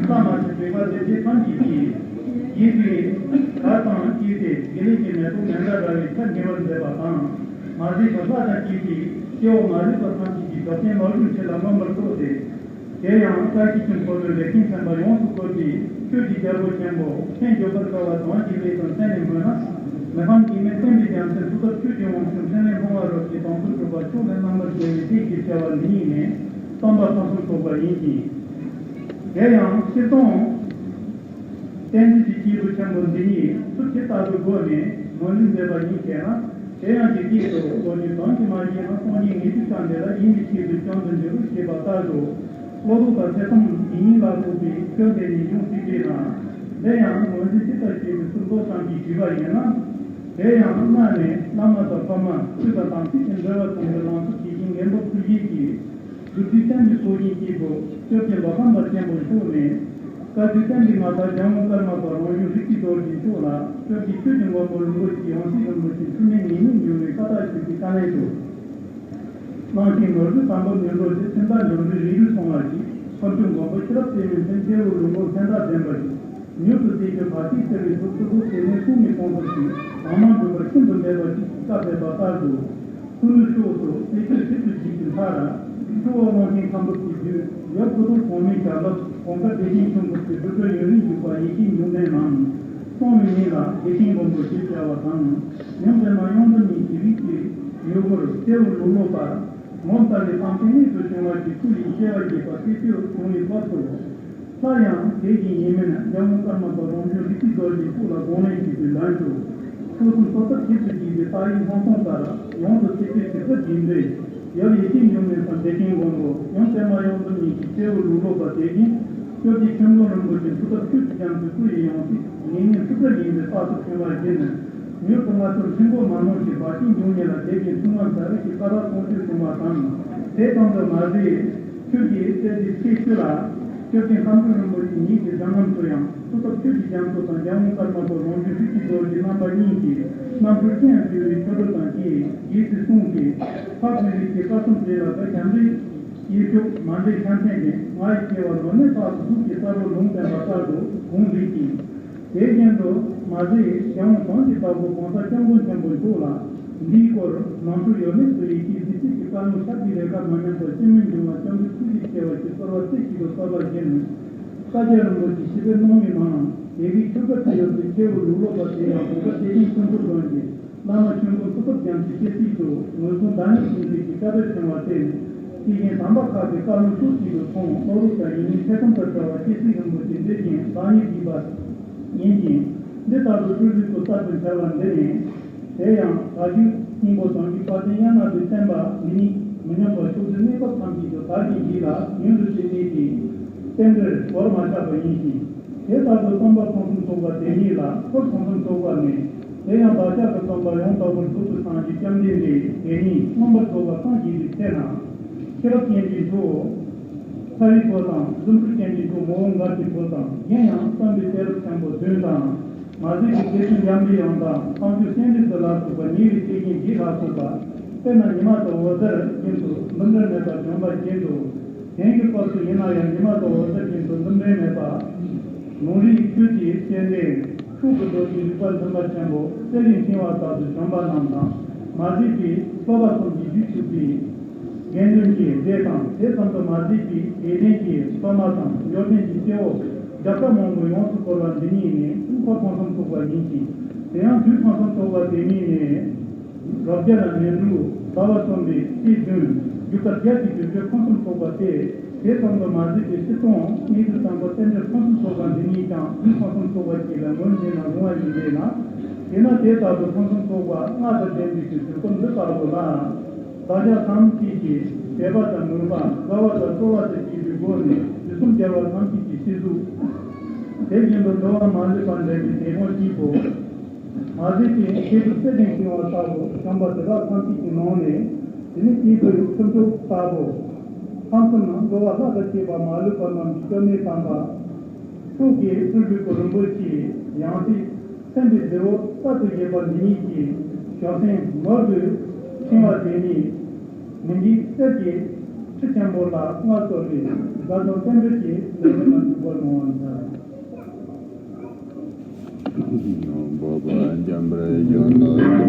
བླ་མ་དང་སྡེ་པ་སྡེ་སྡེ་ཐམས་ཅད་ཀྱིས། དགྱེས་པའི་གར་དང་བཅས་ཏེ་དགེ་ལེགས་ཀྱི་མེ་ཏོག་མཎྜལ་ར་བས་ཆར་ཉེ་བར་མཛད་པ་དང་། མ་ཟད་པར་ལྷ་དང་བཅས་པའི་སྐྱེ་བོ་མ་ལུས་པ་ཐམས་ཅད་ཀྱི་འཇོག་རྟེན་མ་ལུས་ཆེ་ལ་མངོན་པར་རྟོགས་ཏེ། དེ་ཡང་བཀྲ་ཤིས་ཀྱི་འཁོར་ལོའི་ལས་ཅན་ཚན་པ་ཡོངས་སུ་བསྐོར་ཏེ། ཆོས་ཀྱི་རྒྱལ་པོ་ཆེན་པོ་མཚན་བརྗོད་པར་དཀའ་བ་དོན་གྱི་སླད་དུ་མཚན་ནས་སྨོས་ན། མི་ཕམ་འཇིགས་མེད་བསྟན་པའི་རྒྱལ་མཚན་མཐུ་སྟོབས་ཆོས་ཀྱི་དབང་ཕྱུག་འཕྲིན་ལས་ལྷུང་བ་རབ་ཀྱི་དང་པོ་གྲུབ་པ་མཆོག་ལས་རྣམ་པར་རྒྱལ་བའི་སྡེ་ཞེས་བྱ་བ་འདི་ཉིད་ནི་བསྟན་པ་ཕུན་སུམ་ཚོགས་པ་ཡིན་ཞིང་། དེ་ཡང་སྤྱིར་བཏང་བསྟན་འཛིན་གྱི་སྐྱེས་བུ་ཆེན་པོ་འདི་ཉིད་ཚུལ་ཇི་ལྟ་བུའི་སྒོ་ནས་ངོས་འཛིན་མཛད་པ་ཡིན་ཞེ་ན། དེ་ཡང་ཇི་སྐད་དུ། བློ་ཆོས་དོན་གྱིས་མ་བཞེད་ན། སངས་རྒྱས་ངེས་དུ་བྱ་འདི་ལ། ཡིད་མི་ཆེས་པའི་སྐྱོན་དུ་འགྱུར་ཞེས་པ་ལྟར་དུ། བློ་ལྡོག་དང་ཐེ་ཚོམ་ཡིད་གཉིས་ལ་སོགས་པའི་སྐྱོན་དེ་ཉིད་འབྱུང་སྲིད་པས་ན། དེ་ཡང་ངོས་འཛིན་ཇི་ལྟར་བྱེད་པའི་ཚུལ་མདོ་ཙམ་ཞིག་ཞུས་པ་ཡིན་ན། དེ་ཡང་སྔ་ནས་བླ་མ་དང་ཕ་མ་སྤུན་ཟླ་དམ་ཚིག་གི་འབྲེལ་བ་བྱུང་བའི་ལམ་སྲོལ་ཇི་བཞིན་ངན་པ་ཕུལ་བྱེད་ཀྱི། བདུད་རྩི་བསྟན་པའི་སྲོག་ཤིང་སྐྱེས་བུ་སྐྱབས་རྗེ་མདོ་ཁམས་པ་ཆེན་པོ་མཆོག་ནས། བཀའ་བརྒྱུད་བསྟན་པའི་མངའ་བདག་ཇོ་མོ་ཀརྨ་པ་རང་བྱུང་རིག་པའི་རྡོ་རྗེ་མཆོག་ལ་སྐྱབས་རྗེ་ཆོས་ཀྱི་མགོན་པོ་ལུང་པ་བཞིའི་ཡང་སྲིད་རིན་པོ་ཆེ་འཁྲུལ་མེད་ངེས་གཉིས་འབྱུང་བའི་བཀའ་རྟགས་ཞུ་རྒྱུའི་བཀའ་ལན་ཞུ། གནང་ཞིང་ནོར་བུའི་དམ་པ་མྱུར་འགྲོ་རྗེ། སེམས་དཔའ་འབྱུང་པོའི་རིགས་རུས་སྲུང་བར་བགྱི། ཕ་ཁྱོད་མགོན་པོ་ཤེས་རབ་སྤྱན་མི་མཐུན། སྐྱེ་བོ་ལུས་ངག་མཚན་རྟགས་ལྡན་པར་བགྱི། མྱུར་དུ་བདེ་ཁྱོད་བར་ཆད་སེལ་བའི་ཚུལ། ཐུབ་རྡོ་རྗེ་ནས་དཔུང་གིས་བཀང་ཐབས་ཤིག། གང་མང་འགྲུབ་པར་ཤིན་ཏུ་འབད་པར་བགྱི། ཞེས་བཀའ་ཕེབས་པ་ལྟར་དུ། ཁུ་ནུའི་ཕྱོགས་སུ་རྩེ་ཆོས་ཁྲིད་དུ་བགྱིས་ཀྱི་མཐར། ཆུ་བོ་གླང་ཆེན་ཁམ་བུ་ཁའི་རྒྱུད། ཡབ་སྐུ་ཐོག་གོང་མའི་ཞབས་ལ། གོང་དཀར་བདེ་ཆེན་ཆོས་འཁོར་གྱི་སྒྲུབ་གྲྭ་ཡུན་རིང་བཞུགས་པ་ཡེ་ཤེས་འབྱུང་ལྡན་ལམ་སྟོང་བའི་ཉིན་ལ་བདེ་ཆེན་མགོན་པོ་ཞེས་བྱ་བ་དང་། ཡུམ་པདྨ་གཡུང་དྲུང་གཉིས་ཀྱི་རིགས་ཀྱི་ཡུལ་སྒོར་སྐྱེ་བོ་ལུས་ལོག་པར་ངོ་མཚར་བའི་གཏམ་ཅན་རྨད་དུ་བྱུང་བ་ཞིག་སྐུ་ཡི་སྐྱེ་བ་བཞེས་པ་སྐད་ཅིག་བྱུང་བའི་སྐབས་སུ། སླར་ཡང་དེ་བཞིན་ཡིན་མིན་ཇོ་མོ་ཀརྨ་པ་རང་བྱུང་རིག་པའི་རྡོ་རྗེ་མཆོག་ལ་དགོངས་ལན་ཞུས་པའི་ལན་དུ། ཆོས་གསུང་ཐོབ་ཐབས་ཆེད་དུ་བགྱིས་པའི་རྟགས་ཡིག་ལྷུན་སྟོང་ལྟར་ཡོངས་སུ་ཚིག་པའི་དྲི་ཟ་སྦྱིན་པས། ཡབ་ཡེ་ཤེས་འབྱུང་གནས་སམ་བདེ་ཆེན་མགོན་པོ། ཡུམ་པདྨ་གཡུང་དྲུང་གཉིས་ཀྱི་སྐྱེ་བོ་ལུས་ལོག་པ་དེ་བཞིན་སྐྱབས་རྗེ་ཆོས་མགོན་རིན་པོ་ཆེ་མཐུ་སྟོབས་ཆོས་ཀྱི་རྒྱ་མཚོའི་སྐུ་ཡི་ཡང་སྲིད་ངེས་གཉིས་འཁྲུལ་བྲལ་ཡིན་པའི་རྟགས་སུ་བྱུང་བ་བཞིན་མྱུར་དུ་ང་ཚོར་ལྷུན་པོ་མ་ནོར་ཞིང་བར་ཆད་འབྱུང་ཉེན་ལ་དེ་བཞིན་ཐུགས་སྣང་གཟབ་རེས་ཀྱིས་བཀའ་རབ་གསུང་ཆོས་བྱུང་བ་དང་། དེ་ཙམ་དུ་མ་ཟད་ཁྱོད་ཀྱིས་སྲས་ཀྱི་ཚེ་ཤུལ་ལ། སྐྱབས་རྗེ་མཁའ་འགྲོ་རིན་པོ་ཆེ་ཉིད་ཀྱི་ཞལ་ལམ་དུ་ཡང་སྐུ་ཚབ་ཆོས་ཀྱི་རྒྱ་མཚོ་དང་རྒྱལ་དབང་ཀརྨ་པ་རང་བྱུང་ཐུགས་ཀྱི་རྡོ་རྗེ་རྣམ་པ་གཉིས་ཀྱིས་རྣམ་འཕྲུལ་ཅི་ཡང་བརྗོད་པའི་ཆོ་འཕྲུལ་དང་བཅས་རྗེས་སུ་གསུངས་ཏེ། ཕ་བོད་རིགས་ཀྱི་བཀའ་སྲུང་བྲལ་ལ་བཀའ་བྱམས་རིགས། ཡེ་ཤེས་མ་འདྲེས་ཤ་མཚན་ཅན། ང་ཡི་སྐྱེ་བ་ལོ་ནས་ཕར་གཟུགས་ཀྱི་ས་རུ་ལུང་བསྟན་པ་ལྟར་དུ་གུང་ལེགས་ཤིང་། དེ་བཞིན་དུ་མ་ཟད་གཞན་དབང་གང་ཞིག་ལྟ་བུ་གོང་ས་སྐྱབས་མགོན་ཆེན་པོ་མཆོག་ལ་འདིའི་སྐོར་ནང་ཁུལ་ཡོད་མེད་སུ་ཡི་གེ་འདི་ཚིག་གི་བཀའ་ལུང་ཞབས་ཀྱི་རེ་ཁ་མ་ཉམས་པར་སྤྱི་མོས་འབྱུང་བ་སྐྱབས་འགྲོ་ཐུགས་རྗེ་ཆེ་བ་ཞེས་གསོལ་བ་རྩེ་གཅིག་ཏུ་གསོལ་བ་བཞེས་ནས། ས་སྐྱ་རིན་པོ་ཆེ་ཞི་བའི་གནང་བའི་ནང་ཡི་གེ་ཆོས་སྐད་དུ་ཡོད་པའི་ཁྱེའུ་ལུག་ལོག་པ་དེ་ཡང་གོང་ས་སྐྱེ་ཆེན་ཆོས་འཁོར་དགོན་གྱི། བླ་མ་ཆོས་མགོན་སྐུ་ཚབ་རྒྱ་མཚོའི་སྐྱེ་སྲིད་དུ་ངོས་བཟུང་བདག་ཉིད་ཡིན་ཚུལ་གྱི་བཀའ་དཔེ་བྱུང་བ་སྟེ། སྐྱེས་ཆེན་དམ་པ་ཁག་གི་བཀའ་ལུང་ཕྱོགས་གཅིག་ཏུ་མཐོང་ནོར་བུ་དང་ཡིན་མིན་ཐེ་ཚོམ་དུ་བྲལ་བ་སྐྱེ་སྲིད་རིན་པོ་ཆེ་འདི་བཞིན་བདག་ཉིད་བགྱིས་པ་ཡིན་ཅིང་། འདི་ལྟར་དུ་སྤྲུལ་པའི་སྐུ་གསར་དུ་འཆར་བ་འདི་ནི། དེ་ཡང་བྱ་རྒྱུད་སྙིང་པོ་དང་གི་དཔལ་ལྡན་དབྱངས་སྔགས་པའི་བསྟན་པ་འདི་ཉིད་མི་ཉམས་པར་ཕྱོགས་བཅུའི་གནས་སྐབས་ཐམས་ཅད་དུ་བདག་གིས་བགྱིས་ལ་ཡུན་རིང་དུ་གནས་ཏེ། རྟེན་འབྲེལ་བོར་མ་ཆག་པ་ཡིན་ཞིང་། དེ་ལྟར་དུ་སྟོན་པ་ཕུན་སུམ་ཚོགས་པ་དེ་ཉིད་ལ་ཐུགས་ཕུན་སུམ་ཚོགས་པ་ནས། དེ་ཡང་བདག་ཅག་གི་སྟོན་པ་ཡང་དག་པར་རྫོགས་པའི་སངས་རྒྱས་བཅོམ་ལྡན་འདས་དེ་ཉིད་མངོན་པར་རྫོགས་པར་སངས་རྒྱས་པའི་ཚེ་ན། ཤེས་རབ་ཅན་གྱི་མཆོག་ཚ་བའི་བུ་དང་། རྫུ་འཕྲུལ་ཅན་གྱི་མཆོག་མོའུ་འགལ་གྱི་བུ་དང་། གཞན་ཡང་བསམ་པའི་གཏད་རབས་ཆེན་པོ་བདུན་དང་། མ་ཟད་ཀྱི་སྐྱེས་ཆེན་འཇམ་པའི་དབྱངས་དང་། མཁའ་འགྲོ་སྤྱན་རས་གཟིགས་ལ་སོགས་པ་ཉེ་བའི་སྐྱེས་ཆེན་བཞི་ལ་སོགས་པ། དཔེར་ན་ཉི་མ་དང་འོད་ཟེར་བཞིན་དུ་འདུ་འབྲལ་མེད་པར་བྱོན་པ་བཞིན་དུ། གཞན་གྱི་སྐབས་སུ་ཡིན་ན་ཡང་ཉི་མ་དང་འོད་ཟེར་བཞིན་དུ་འདུ་འབྲལ་མེད་པ། ལུང་རིགས་ཆོས་ཀྱི་སྤྱན་ལྡན་ཕྱོགས་ཀྱི་རྡོ་རྗེ་རིག་པ་འཛིན་པ་ཆེན་པོ་གསེར་གླིང་ཕྲེང་བ་ལྟར་དུ་བྱོན་པ་རྣམས་དང་། མ་ཟད་པའི་བསྟོད་པ་གསུམ་གྱི་རྒྱུད་ཚུགས་པའི་དགེ་འདུན་གྱི་སྡེ་དང་། དེ་ཙམ་དུ་མ་ཟད་པའི་དད་ལྡན་གྱི་སློབ་མ་དང་། འབྱོར་ལྡན་གྱི་སྐྱེ་བོ་བརྒྱ་ཕྲག་མང་པོ་ཡོངས་སུ་བསྐོར་བ་འདི་ཉིད་ནི་འཁོར་ཕུན་སུམ་ཚོགས་པ་ཡིན་ཞིང་། དེ་ཡང་དུས་ཕུན་སུམ་ཚོགས་པ་དེ་ཉིད་ནི། རབ་བརྒྱ་ལ་ནི་འབྲུ་ཟླ་བ་གསུམ་པའི་ཚེས་བདུན། རྒྱུ་སྐར་བརྒྱད་ཀྱི་དུས་ཚོད་ཕུན་སུམ་ཚོགས་པ་སྟེ། དེ་ཙམ་དུ་མ་ཟད་པའི་སྤྱིར་བཏང་གནས་ཚུལ་དང་པོ་རྟེན་འབྲེལ་ཕུན་སུམ་ཚོགས་པ་འདི་ཉིད་ཀྱང་དུས་ཕུན་སུམ་ཚོགས་པ་ཞིག་ལ་ངོས་འཛིན་ན་རུང་བ་ཡིན་པས་ན། དེས་ན་དེ་ལྟ་བུ་ཕུན་སུམ་ཚོགས་པ་ལྔ་དང་ལྡན་པའི་དུས་ཚོད་སྐབས་འདི་ལྟ་བུ་ལ། བདག་ཅག་ཐམས་ཅད་ཀྱིས་དད་པ་དང་ནོར་བ་དགའ་བ་དང་སྤྲོ་བ་དང་བཅས་པའི་སྒོ་ནས་དུས་གསུམ་རྒྱལ་བ་ཐམས་ཅད་ཀྱི་སྤྱི་གཟུགས། དེ་བཞིན་དུ་འགྲོ་བ་མ་ལུས་པ་འདྲེན་པའི་དེད་དཔོན་གཅིག་པུ། མ་ཟད་ཀྱི་སྐྱེས་བུ་ཚེ་རིང་ཞིང་བ་ལྟ་བུ་བྱམས་པ་དེ་དག་ཐམས་ཅད་ཀྱི་ནང་ནས། དེ་ནི་སྐྱེས་བུ་ཁྱུ་མཆོག་ལྟ་བུ། ཁམས་གསུམ་ན་འགྲོ་བ་ལྷ་དང་བཅས་པ་མ་ལུས་པ་རྣམས་ཀྱི་སྐྱབས་གནས་དམ་པ། ཕྱོགས་ཀྱི་སྤྲུལ་པའི་སྐུ་རིན་པོ་ཆེའི་ཡང་སྲིད་མཚན་དཔེའི་རྫི་བོ་རྩལ་དུ་བཞེས་པ་འདི་ཉིད་ཀྱི་ཞབས་སེན་ནོར་བུའི་ཕྲེང་བ་དེ་ཉིད་མི་འཇིགས་གསེར་གྱི་ཁྲི་ཆེན་པོ་ལ་མངའ་གསོལ་བའི་དགའ་སྟོན་རྟེན་འབྲེལ་གྱི་ལས་རིམ་ལ་འཇུག་པར་གནང་བར་མཛད།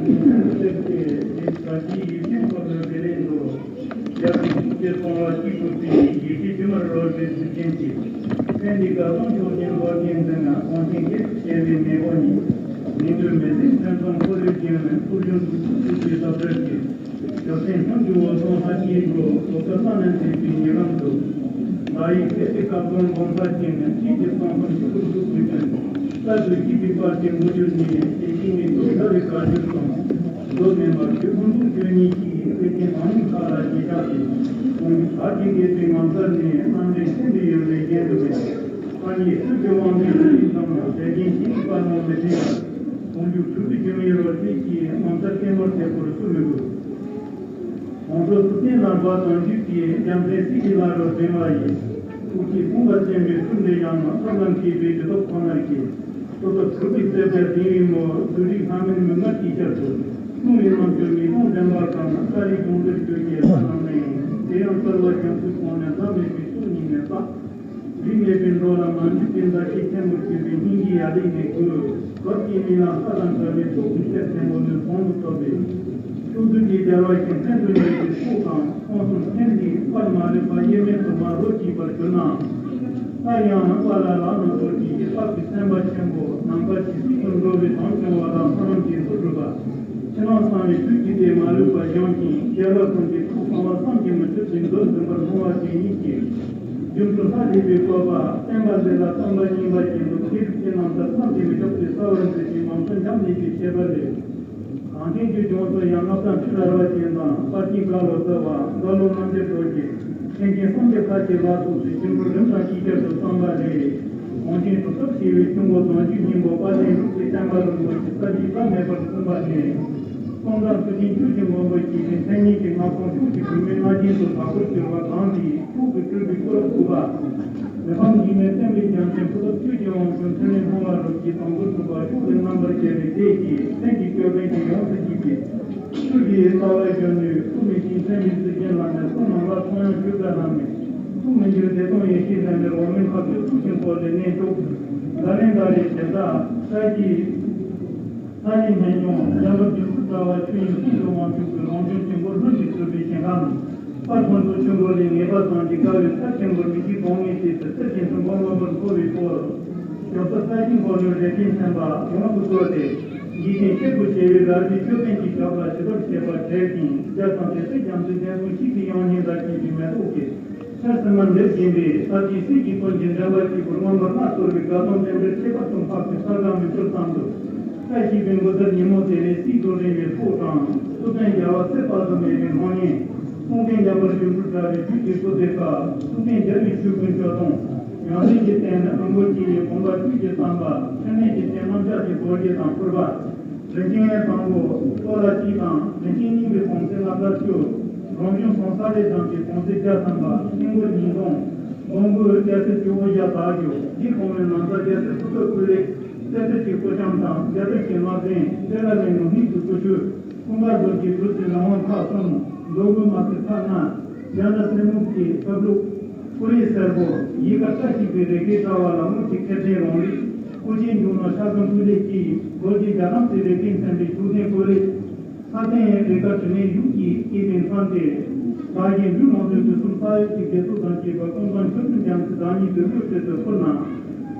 ཡིད་སེམས་གཏེར་གྱི་ལས་བཀའ་ཡིད་བཞིན་འཁོར་ལོའི་བདེ་ལེགས་འགྲོ། ཡར་ཞུ་ཐུགས་ཀྱི་གསོལ་བ་གཅིག་པུ་ཕུལ། ཡིད་ཀྱི་ཞུ་མར་རོལ་པའི་ཚུལ་ཅན་གྱིས། ཕན་བདེ་དགའ་སྟོང་མཆོག་ལྡན་འབར་ཞིང་ལྡིང་ནས། གོང་ཆེན་རྒྱལ་སྲས་བྱེ་བའི་མེ་འོད་ཉིད། མི་འགྱུར་མི་ཟད་ཕུན་སུམ་ཚོགས་པའི་རྒྱལ་མོས། སྐུ་གཞོན་དུ་ཐུགས་བསྐྱེད་ཀྱི་ཞབས་རལ་གྱིས། ཞབས་སེན་ཐུགས་ཀྱི་འོད་སྲུང་ལྷ་སྐྱེས་འགྲོ། ལོ་ཙཱ་བླ་ན་མཛེས་པའི་ཉེ་ལམ་དུ། ཟླ་ཡི་ཟེར་གྱི་སྐར་ཚོགས་འབུམ་ཕྲག་ཅན། ཆོས་ཀྱི་གསང་འཛོམས་ཆུ་བུར་དུ་བུད་དོན། རྩལ་དུ་གཞིག་པའི་དཔལ་གྱི་མགུར་མགྱོགས་ནས། དེ་བཞིན་ངེས་དོན་དགའ་བའི་བཀའ་འགྱུར་དང་། མདོ་མེད་པ་ཆོས་ཕུན་ཚོགས་ཆོས་ཉིད་ཀྱི། དཔེ་རྒྱན་དང་ནི་ཁ་ལ་གཞི་བཞག་སྟེ། གོང་གི་བར་གྱི་དགེ་བའི་ངང་ཚར་ནས། རྣམ་འདྲེན་སེམས་དཔའི་ཡོན་ཏན་རྒྱན་དུ་མེད། ཨ་ནི་ཐུགས་ཀྱི་དབང་དུ་ཡོད་ཅིང་དང་། དེ་བཞིན་གཤེགས་པ་རྣམས་མི་མཐུན་པར། དཀོན་མཆོག་ཐུགས་ཀྱི་འགྱུར་མེད་རོལ་རྩེད་ཀྱིས། ངོ་མཚར་རྩེ་མོར་དེ་བོར་སུ་མི་དགོས། ཁོང་ཁྲོ་ཚུལ་ལྡན་ལ་བབ་དང་འཇུག་གིས། རྒྱལ་མཚན་སྲིད་ཀྱི་ལྷ་རུ་བསྒྲེང་བ་ཡིས། དབུགས་ཀྱི་དཔུང་པ་བཙན་པོའི་ཚུལ་འདི་ཡང་། ཐབས་ལམ་བསྐྱེད་པའི་རི་དྭགས་ཁོ་ནར་སྐྱེས། ལྟོ་ཐབས་གྲུབ་པའི་རྩལ་བརྒྱ་ལྡན་པའི་མོ། བདུད་རིགས་ལྷ་མིན་མི་མངའ་ཅིག་ཅར་དུ། སྲུང་བའི་རྣམ་འགྱུར་མི་གདོང་ལྡན་པ་གང་། ཀ་རི་གདོང་དྲུག་གྱོད་ཀྱི་ལྷ་རྣམས་ལས། དེ་ཡང་རྩལ་བ་རྒྱ་མཚོའི་གོང་ནས། ཟླ་མེད་པའི་སྲོག་སྙིང་ནས་བཏགས། རིས་མེད་པའི་འགྲོ་ལ་མ་འཇིགས་པའི་མཛའ་བཤེས་ཆེན་པོར་གྱུར་པའི། སྙིང་རྗེའི་ཡ་ལན་ནས་བསྐུལ། བབ་ཀྱི་མི་ལ་ས་དང་འདྲ་བའི་ཚོགས་ཀྱི་གཏེར་ཆེན་པོ་ནི། གོང་དུ་བསྟོད་པའི་ཕྱོགས་བསྡུས་ཀྱི་རྒྱལ་བ་ཞིང་མཚན་དུ་གཉེར་བའི་ཚོགས་དང་། ཁོང་གསུམ་ལྷན་ཅིག་དཔལ་མ་ལུས་པ་དབྱེར་མེད་དུ་མ་རོ་གཅིག་པར་གྱུར་ན། སླར་ཡང་པཱ་ལ་ལ་ནང་དུ་གྱིས་ཤིག་དཔག་པའི་སེམས་དཔའ་ཆེན་པོ། ནམ་མཁའ་ཇི་སྲིད་དུ་འགྲོ་བའི་དོན་སྐྱོང་བ་དང་། ལྷ་རམས་ཀྱི་མཐུ་སྒྲུབ་པ། ཕྱི་ནང་གསང་བའི་ཆོས་ཀྱི་སྡེ་མ་ལུས་པ་སྦྱངས་ཤིང་། རྒྱལ་བ་ཀུན་གྱི་ཐུགས་གསང་བ་བསམ་གྱིས་མི་ཁྱབ་པའི་མདོ་འཛིན་པར་མཐོང་བ་དེ་ཉིད་ཀྱིས། སྒྱུ་འཕྲུལ་ལྷ་བཞད་པའི་བཀོད་པ་བསྟན་པ་འདི་ལ་བསམ་པ་སྙིང་པ་ཅན་དུ། མཁས་གྲུབ་ཀྱི་རྣམ་ཐར་མཚམས་ཀྱིས་མི་ཁྱབ་པའི་རྩ་བར་འཛིན་ཅིང་། ངང་ཚུལ་འཇམ་ལེགས་པའི་ཤེས་པ་ལས། གངས་ཅན་གྱི་ལྗོངས་སུ་ཡང་སྔགས་དང་ཁྲིད་རལ་བ་ཅན་དང་། དཔལ་གྱི་རྒྭ་ལོ་ཟླ་བ་རྒྭ་ལོ་རྣམ་རྒྱལ་སྒྲོལ་གྱི། མཁན་ཆེན་སངས་རྒྱས་ཁ་ཆེ་ལ་སོགས་སུ། སྒྱུ་འཕྲུལ་རིམ་དང་ཅིག་ཅར་དུ་བསམ་པ་ལས། གོང་ཆེན་གྲུབ་ཐོབ་ཞི་བའི་ཆུ་འགོ་བདུན་ཅུའི་སྙིང་པོ། དཔལ་ལྡན་འབྲུག་གི་བསྟན་པ་རིན་པོ་ཆེ། ས་གཞི་བླ་མེད་པར་གསུངས་པ་ནས། སྟོང་གྲངས་ཚུལ་ཁྲིམས་ཆོས་ཀྱི་མགོན་པོ་ཞིག་གི། མཚན་ཉིད་ཀྱི་སྔགས་ཕུང་ཕྱོགས་ཀྱི་བུད་མེད་ལྔ་ཆེན་དུ་དྲག་པོར་གྱུར་པ་གང་དེས། ཕྱོགས་ཀྱི་སྤྲུལ་པའི་སྐུ་རབ་དགུ་པ། མི་ཕམ་འཇིགས་མེད་བསྟན་པའི་རྒྱལ་མཚན། ཕུར་ཐབས་ཆོས་ཀྱི་དབང་ཕྱུག་མཚན་ལས་མཐོ་བ་རུ་གྱིས། དང་པོར་གྲུབ་པ་ཕྱོགས་ལས་རྣམ་པར་རྒྱལ་བའི་སྲས་ཀྱིས། མཚན་གྱི་ཅོད་པན་གྱིས་ཡོངས་སུ་བརྒྱན་པའི་ཐུགས་ཀྱི་རྩ་བའི་གཞོན་ནུ། སྐུ་མི་ཤིང་མཚན་མའི་ཚིག་རྒྱན་ལ་ནི། སྐུ་ནང་ལ་ཚངས་དབྱངས་ཆོས་སྒྲ་ལྷམ་མེ། ཐུགས་མི་འགྱུར་བདེ་སྟོང་ཡེ་ཤེས་ལྷན་པའི། འོག་མིན་ཁ་བའི་ཐུགས་ཀྱི་འཁོར་ལོའི་གནས་མཆོག་ཏུ། ཟླ་བའི་ཟླ་རེ་བྱེ་བྲག་ས་གཞི། ས་གཞི་སྨན་ལྗོངས་འཇམ་དཔལ་སྒྱུ་འཕྲུལ་དྲ་བ་ཆོས་དབྱིངས་ཤིན་ཏུ་དབང་ཕྱུག་གི། རང་བྱུང་ཆོས་འཁོར་ལྷུན་གྱིས་གྲུབ་པའི་ཞིང་ཁམས། དཔལ་ཕུན་ཚོགས་ཆོས་འཁོར་ལས་ངེས་པ་ཙམ་གྱིས། དགའ་བའི་མཐར་ཆེན་པོར་མི་ཤིགས་གདོང་ལྔའི་དུས་སུ། གསེར་གྱི་འཕྲུལ་འཁོར་མངོན་པར་མཐོ་བའི་སྐོར། ཞབས་སར་ས་གཞིའི་འཁོར་ལོའི་རལ་གྲིའི་མཚན་པ་ཡོངས་སུ་བཀོད་དེ། འཇིག་རྟེན་གཤེད་པོ་བྱེ་བའི་རལ་གྲིའི་ཅོད་པན་གྱིས་ཞབས་ལ་ཞི་དུལ་བྱེད་པར་བྲེལ་ཅིང་། རྒྱ་ཚ་དེ་ཚོའི་རྒྱ་མཚོའི་གདན་ཟུར་ཤིག་གི་དབྱངས་སྙན་དང་བཅས་པའི་མེ་ཏོག་གི། ཆར་ཟིལ་མ་འདེབས་བཞིན་པའི་ས་གཞིའི་གསེར་གྱི་ཀུན་གྱི་འགྲེང་བ་གཅིག་པུར། མངོན་པར་ལྷ་གསོལ་བའི་དགའ་སྟོན་རྟེན་འབྲེལ་ཁྱད་པར་དུ་འཕགས་པའི་ས་ག་མི་འཕྲོད་ཙམ་དུ། བཀྲ་ཤིས་པའི་འགོ་ཟླར་ཉིན་མོ་དེ་ནས་སྲིད་དུ་རིང་བའི་ཕོ་བྲང་། སུ་ལྡན་རྒྱལ་བ་ཚེ་དཔག་ཏུ་མེད་པའི་སྨོན་ཉིན། སྲོང་བཙན་རྒྱལ་པོར་སྒྱུ་འཕྲུལ་དྲ་བའི་རྒྱུད་ཀྱི་སྐུ་ཚེ་ཁ། ཐུབ་བསྟན་རྒྱལ་བའི་ཆོས་ཀུན་སྤྱོད་གཏོང་། ཡོན་ཏན་གྱི་རྟེན་རིན་པོ་ཆེ་ཡི་གོམ་པ་ཆོས་ཀྱི་ཟམ་པ། ཕྲིན་ལས་ཀྱི་རྟེན་རྣམ་གཞག་གི་རྡོ་རྗེ་དང་ཕུར་པ། རིན་ཆེན་དང་པོ་ཀོ་ལ་གཅིག་དང་། རིན་ཆེན་སྙིང་པོའི་གོང་ཚད་ལྔ་བརྒྱ་བཅུ། རང་བྱུང་སོང་ས་ལེ་ཙམ་གྱི་གོང་ཚད་བརྒྱ་ཐམ་པ། ཤིང་བུ་ཉིས་སྟོང་། སྡོང་བུ་རྒྱ་སེར་སྤྱི་བོ་བརྒྱ་དག་རྒྱུ། འདི་གོང་མའི་ནང་ས་རྒྱ་སེར་སྐུ་ཐོག་སྐུ་ལེགས། རྩེ་ཐེར་གྱི་སྐུ་ལྕམ་དང་རྒྱ་སེར་གྱི་སྔགས་རྫས། སེ་ར་ལེ་ནོ་ཧིག་ཏུ་སྐུ་ཆུ། ཀུན་དགའ་རྡོ་རྗེའི་གྲུ་གཟིངས་རང་དབང་ཁག་གསུམ། མདོ་དབུས་མ་སི་ཁག་ལྔ། རྒྱ་ནག་སྲིན་མོ་གི་ཕབ་ལུགས། ཀུ་རེ་སེར་པོ། ཡིད་ཀ་བཀྲ་ཤིས་པའི་རེ་ཁའི་དྲ་བ་ལ་དངུལ་གྱི་ཁེབས་ལྡན་རང་རིགས། སྐུ་ཆེན་འབྱུང་གནས་ཕྱག་འཛོམས་སྤུས་ལེགས་ཀྱིས། རྡོ་རྗེ་རྒྱ་གྲམ་གྱི་རེ་ཁའི་མཚན་པའི་ཐུགས་ལྡན་ཀོ་ལེ། ས་སྟེང་རེ་ཁ་དྲི་མེད་ཡུག་གིས་སྐྱེས་པའི་མཚན་ཏེ། བདག་གཞན་འབྲུ་མང་ཚོགས་དུས་གསུམ་ས་ཡོམ་གྱི་དགེ་ཚོགས་དང་བཅས་པ། ཀུན་བཟང་ཆོས་སྐུ་རྒྱལ་མཚན་བདག་ཉིད་དུ་ལུས་སྲོལ་དུ་བསྐུར་ན།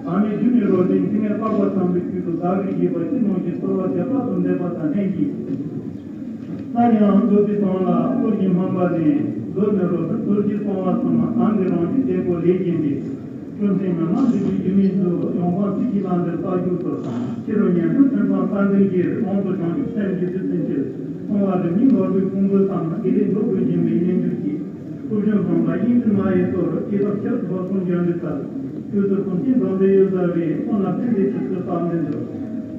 བདག་མེད་སྒྱུ་མའི་རོ་བརྒྱའི་འཆི་མེད་འཕགས་པ་དམ་པའི་རྒྱུད་དུ། བདག་གི་དགྱེས་པ་ཅི་གནང་ཞིང་གསོལ་བ་འདེབས་པ་དང་ལྷན་ཅིག། སླར་ཡང་མདོ་སྡེ་ཚང་ལ་བསྐོར་ཞིང་སྨོན་པ་ནས། མདོ་ནི་རོ་བསྡུ་ཚུལ་གྱིས་གསུངས་པ་གསུམ། གང་གི་རང་བཞིན་དེ་ཀོ་ལེགས་བཞིན་ཏེ། ཀུན་སེམས་ཉོན་མོངས་འདུལ་བའི་སྒྱུ་མའི་མཛོད། ཡོངས་སྤངས་ཚིག་གི་ལམ་འདིར་རྟག་འཇུག་ཏུ། ཕྱི་རུ་ཉན་ཐོས་ཐོས་བསམ་གསལ་འདུས་ཀྱིས། ལོངས་སུ་བྱང་ཆུབ་སེམས་ཀྱི་བདུད་རྩི་འཁྱིལ། མཐོང་བ་རིམ་གཉིས་ནོར་བུའི་ཕུང་པོའི་ཙམ། དགེ་ལེགས་འགྲོ་དགོས་སྦྱིན་པའི་རྣལ་འབྱོར་གྱིས། སྐུ་གཞོན་བཟང་པོ་དབྱིངས་ཀྱི་མ་ཡི་སོར། སྐྱེ་ཐོབ་ཕྱིར་ཐོབ་གསུང་འབྱོན་པའི་ཚལ། དུས་སུ་ཀུན་མཁྱེན་འཛོམས་པའི་གཡུལ་ཟ་བའི། སྔོན་ལ་ཕན་བདེ་ཆུ་ཚོད་བཏབ་ནས་འདུག་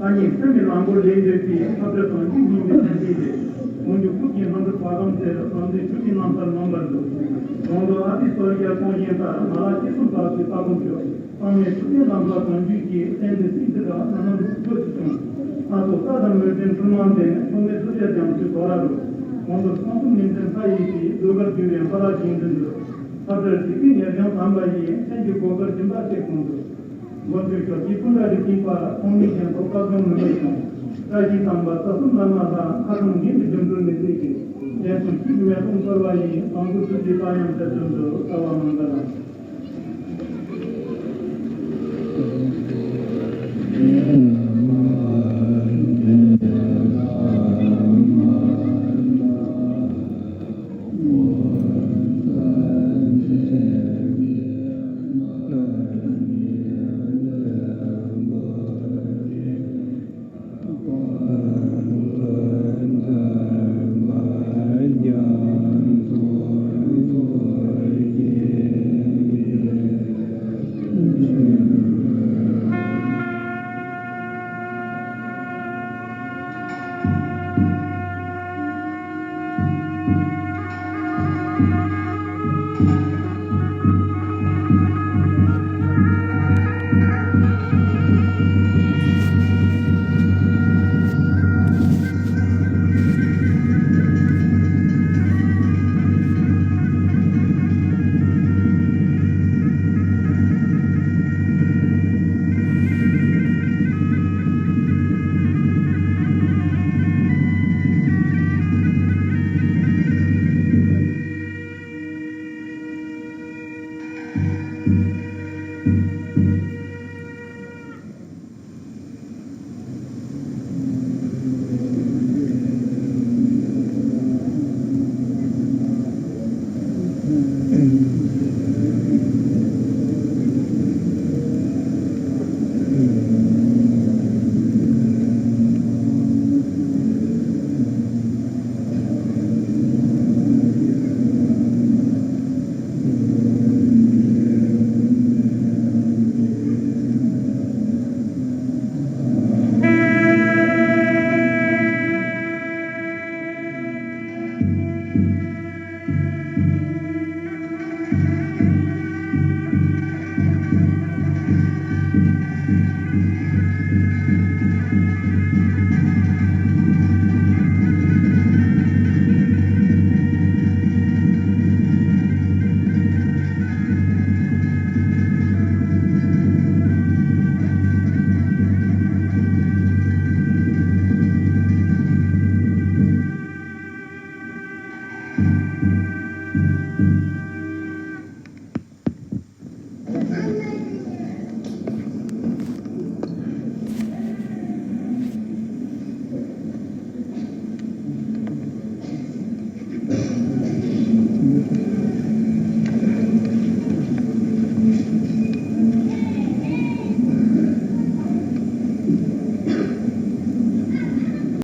ཨ་ནི་སེམས་ཀྱི་ལམ་བོར་ལས་འདོད་པའི། ཐབས་བྲལ་གང་ཞིག་སྙིང་པོའི་ཕན་བདེ་ལས། མོན་གྱི་ཁུག་གི་ལྷ་འདུལ་བ་གམ་ཟེར། བསམ་གཏན་ཆོས་ཀྱི་རྣམ་ཐར་མངོན་པར་འདུལ། གྲོང་དུ་ཨ་ཏི་གསོལ་རྒྱལ་ཀོང་ཞེང་ལྟར། མ་ལག་ཅི་གསུང་བདག་གིས་ལྟ་སྒོམ་ཞུ། གཙང་མའི་ཐུབ་བསྟན་ལམ་བཟང་དོན་བརྒྱུད་ཀྱི། བསྟན་འཛིན་སྲིད་ཚེ་དགའ་ལྷ་ནང་དུ་བཀོད་ཅིང་། ལྷ་ཚོགས་རྟ་དང་མོས་ལྡན་འཁྲུལ་མ་ལྡན། ཐོགས་མེད་གདུལ་བྱ་རྒྱ་མཚོའི་དོ་ར་རུ། གོང་དུ་ཚོགས་གསུམ་ཉིན་མཚན་མཐའ་ཡས་པའི། ཟློས་གར་བརྒྱུད་པའི་ཕ་ར་བཞིན་དུ་འདུ། ཐབས་བྲལ་ཚིག་གི་ཉེར་སྦྱོང་དམ་པ་ཡིས། མཚན་གྱི་གོ་དཀར་སྦྱིན་པ་སྟེ་གོང་དུ། མགོན་པོའི་ཞབས་ཀྱི་སྐུ་འདྲ་རིགས་ཀྱི་དཔལ། ཐོགས་མེད་ཞིང་ཐོབ་བཀའ་དགོངས་མི་མེད་ཀྱང་། བཀྲ་ཤིས་དམ་པ་རྩ་གསུམ་བླ་མ་དང་། ལྷ་དང་དགེ་འདུན་འབྱུང་འགྲོལ་མི་བསྐྱོད་ཀྱི། གདན་ས་བཅུད་མེ་དཔུང་གཏོར་བ་ཡིས། དབང་པོ་ཐུགས་རྗེའི་བཀའ་ཡང་དེ་བཞིན་དུ། བསྩལ་པ་མང་དུ་བླངས།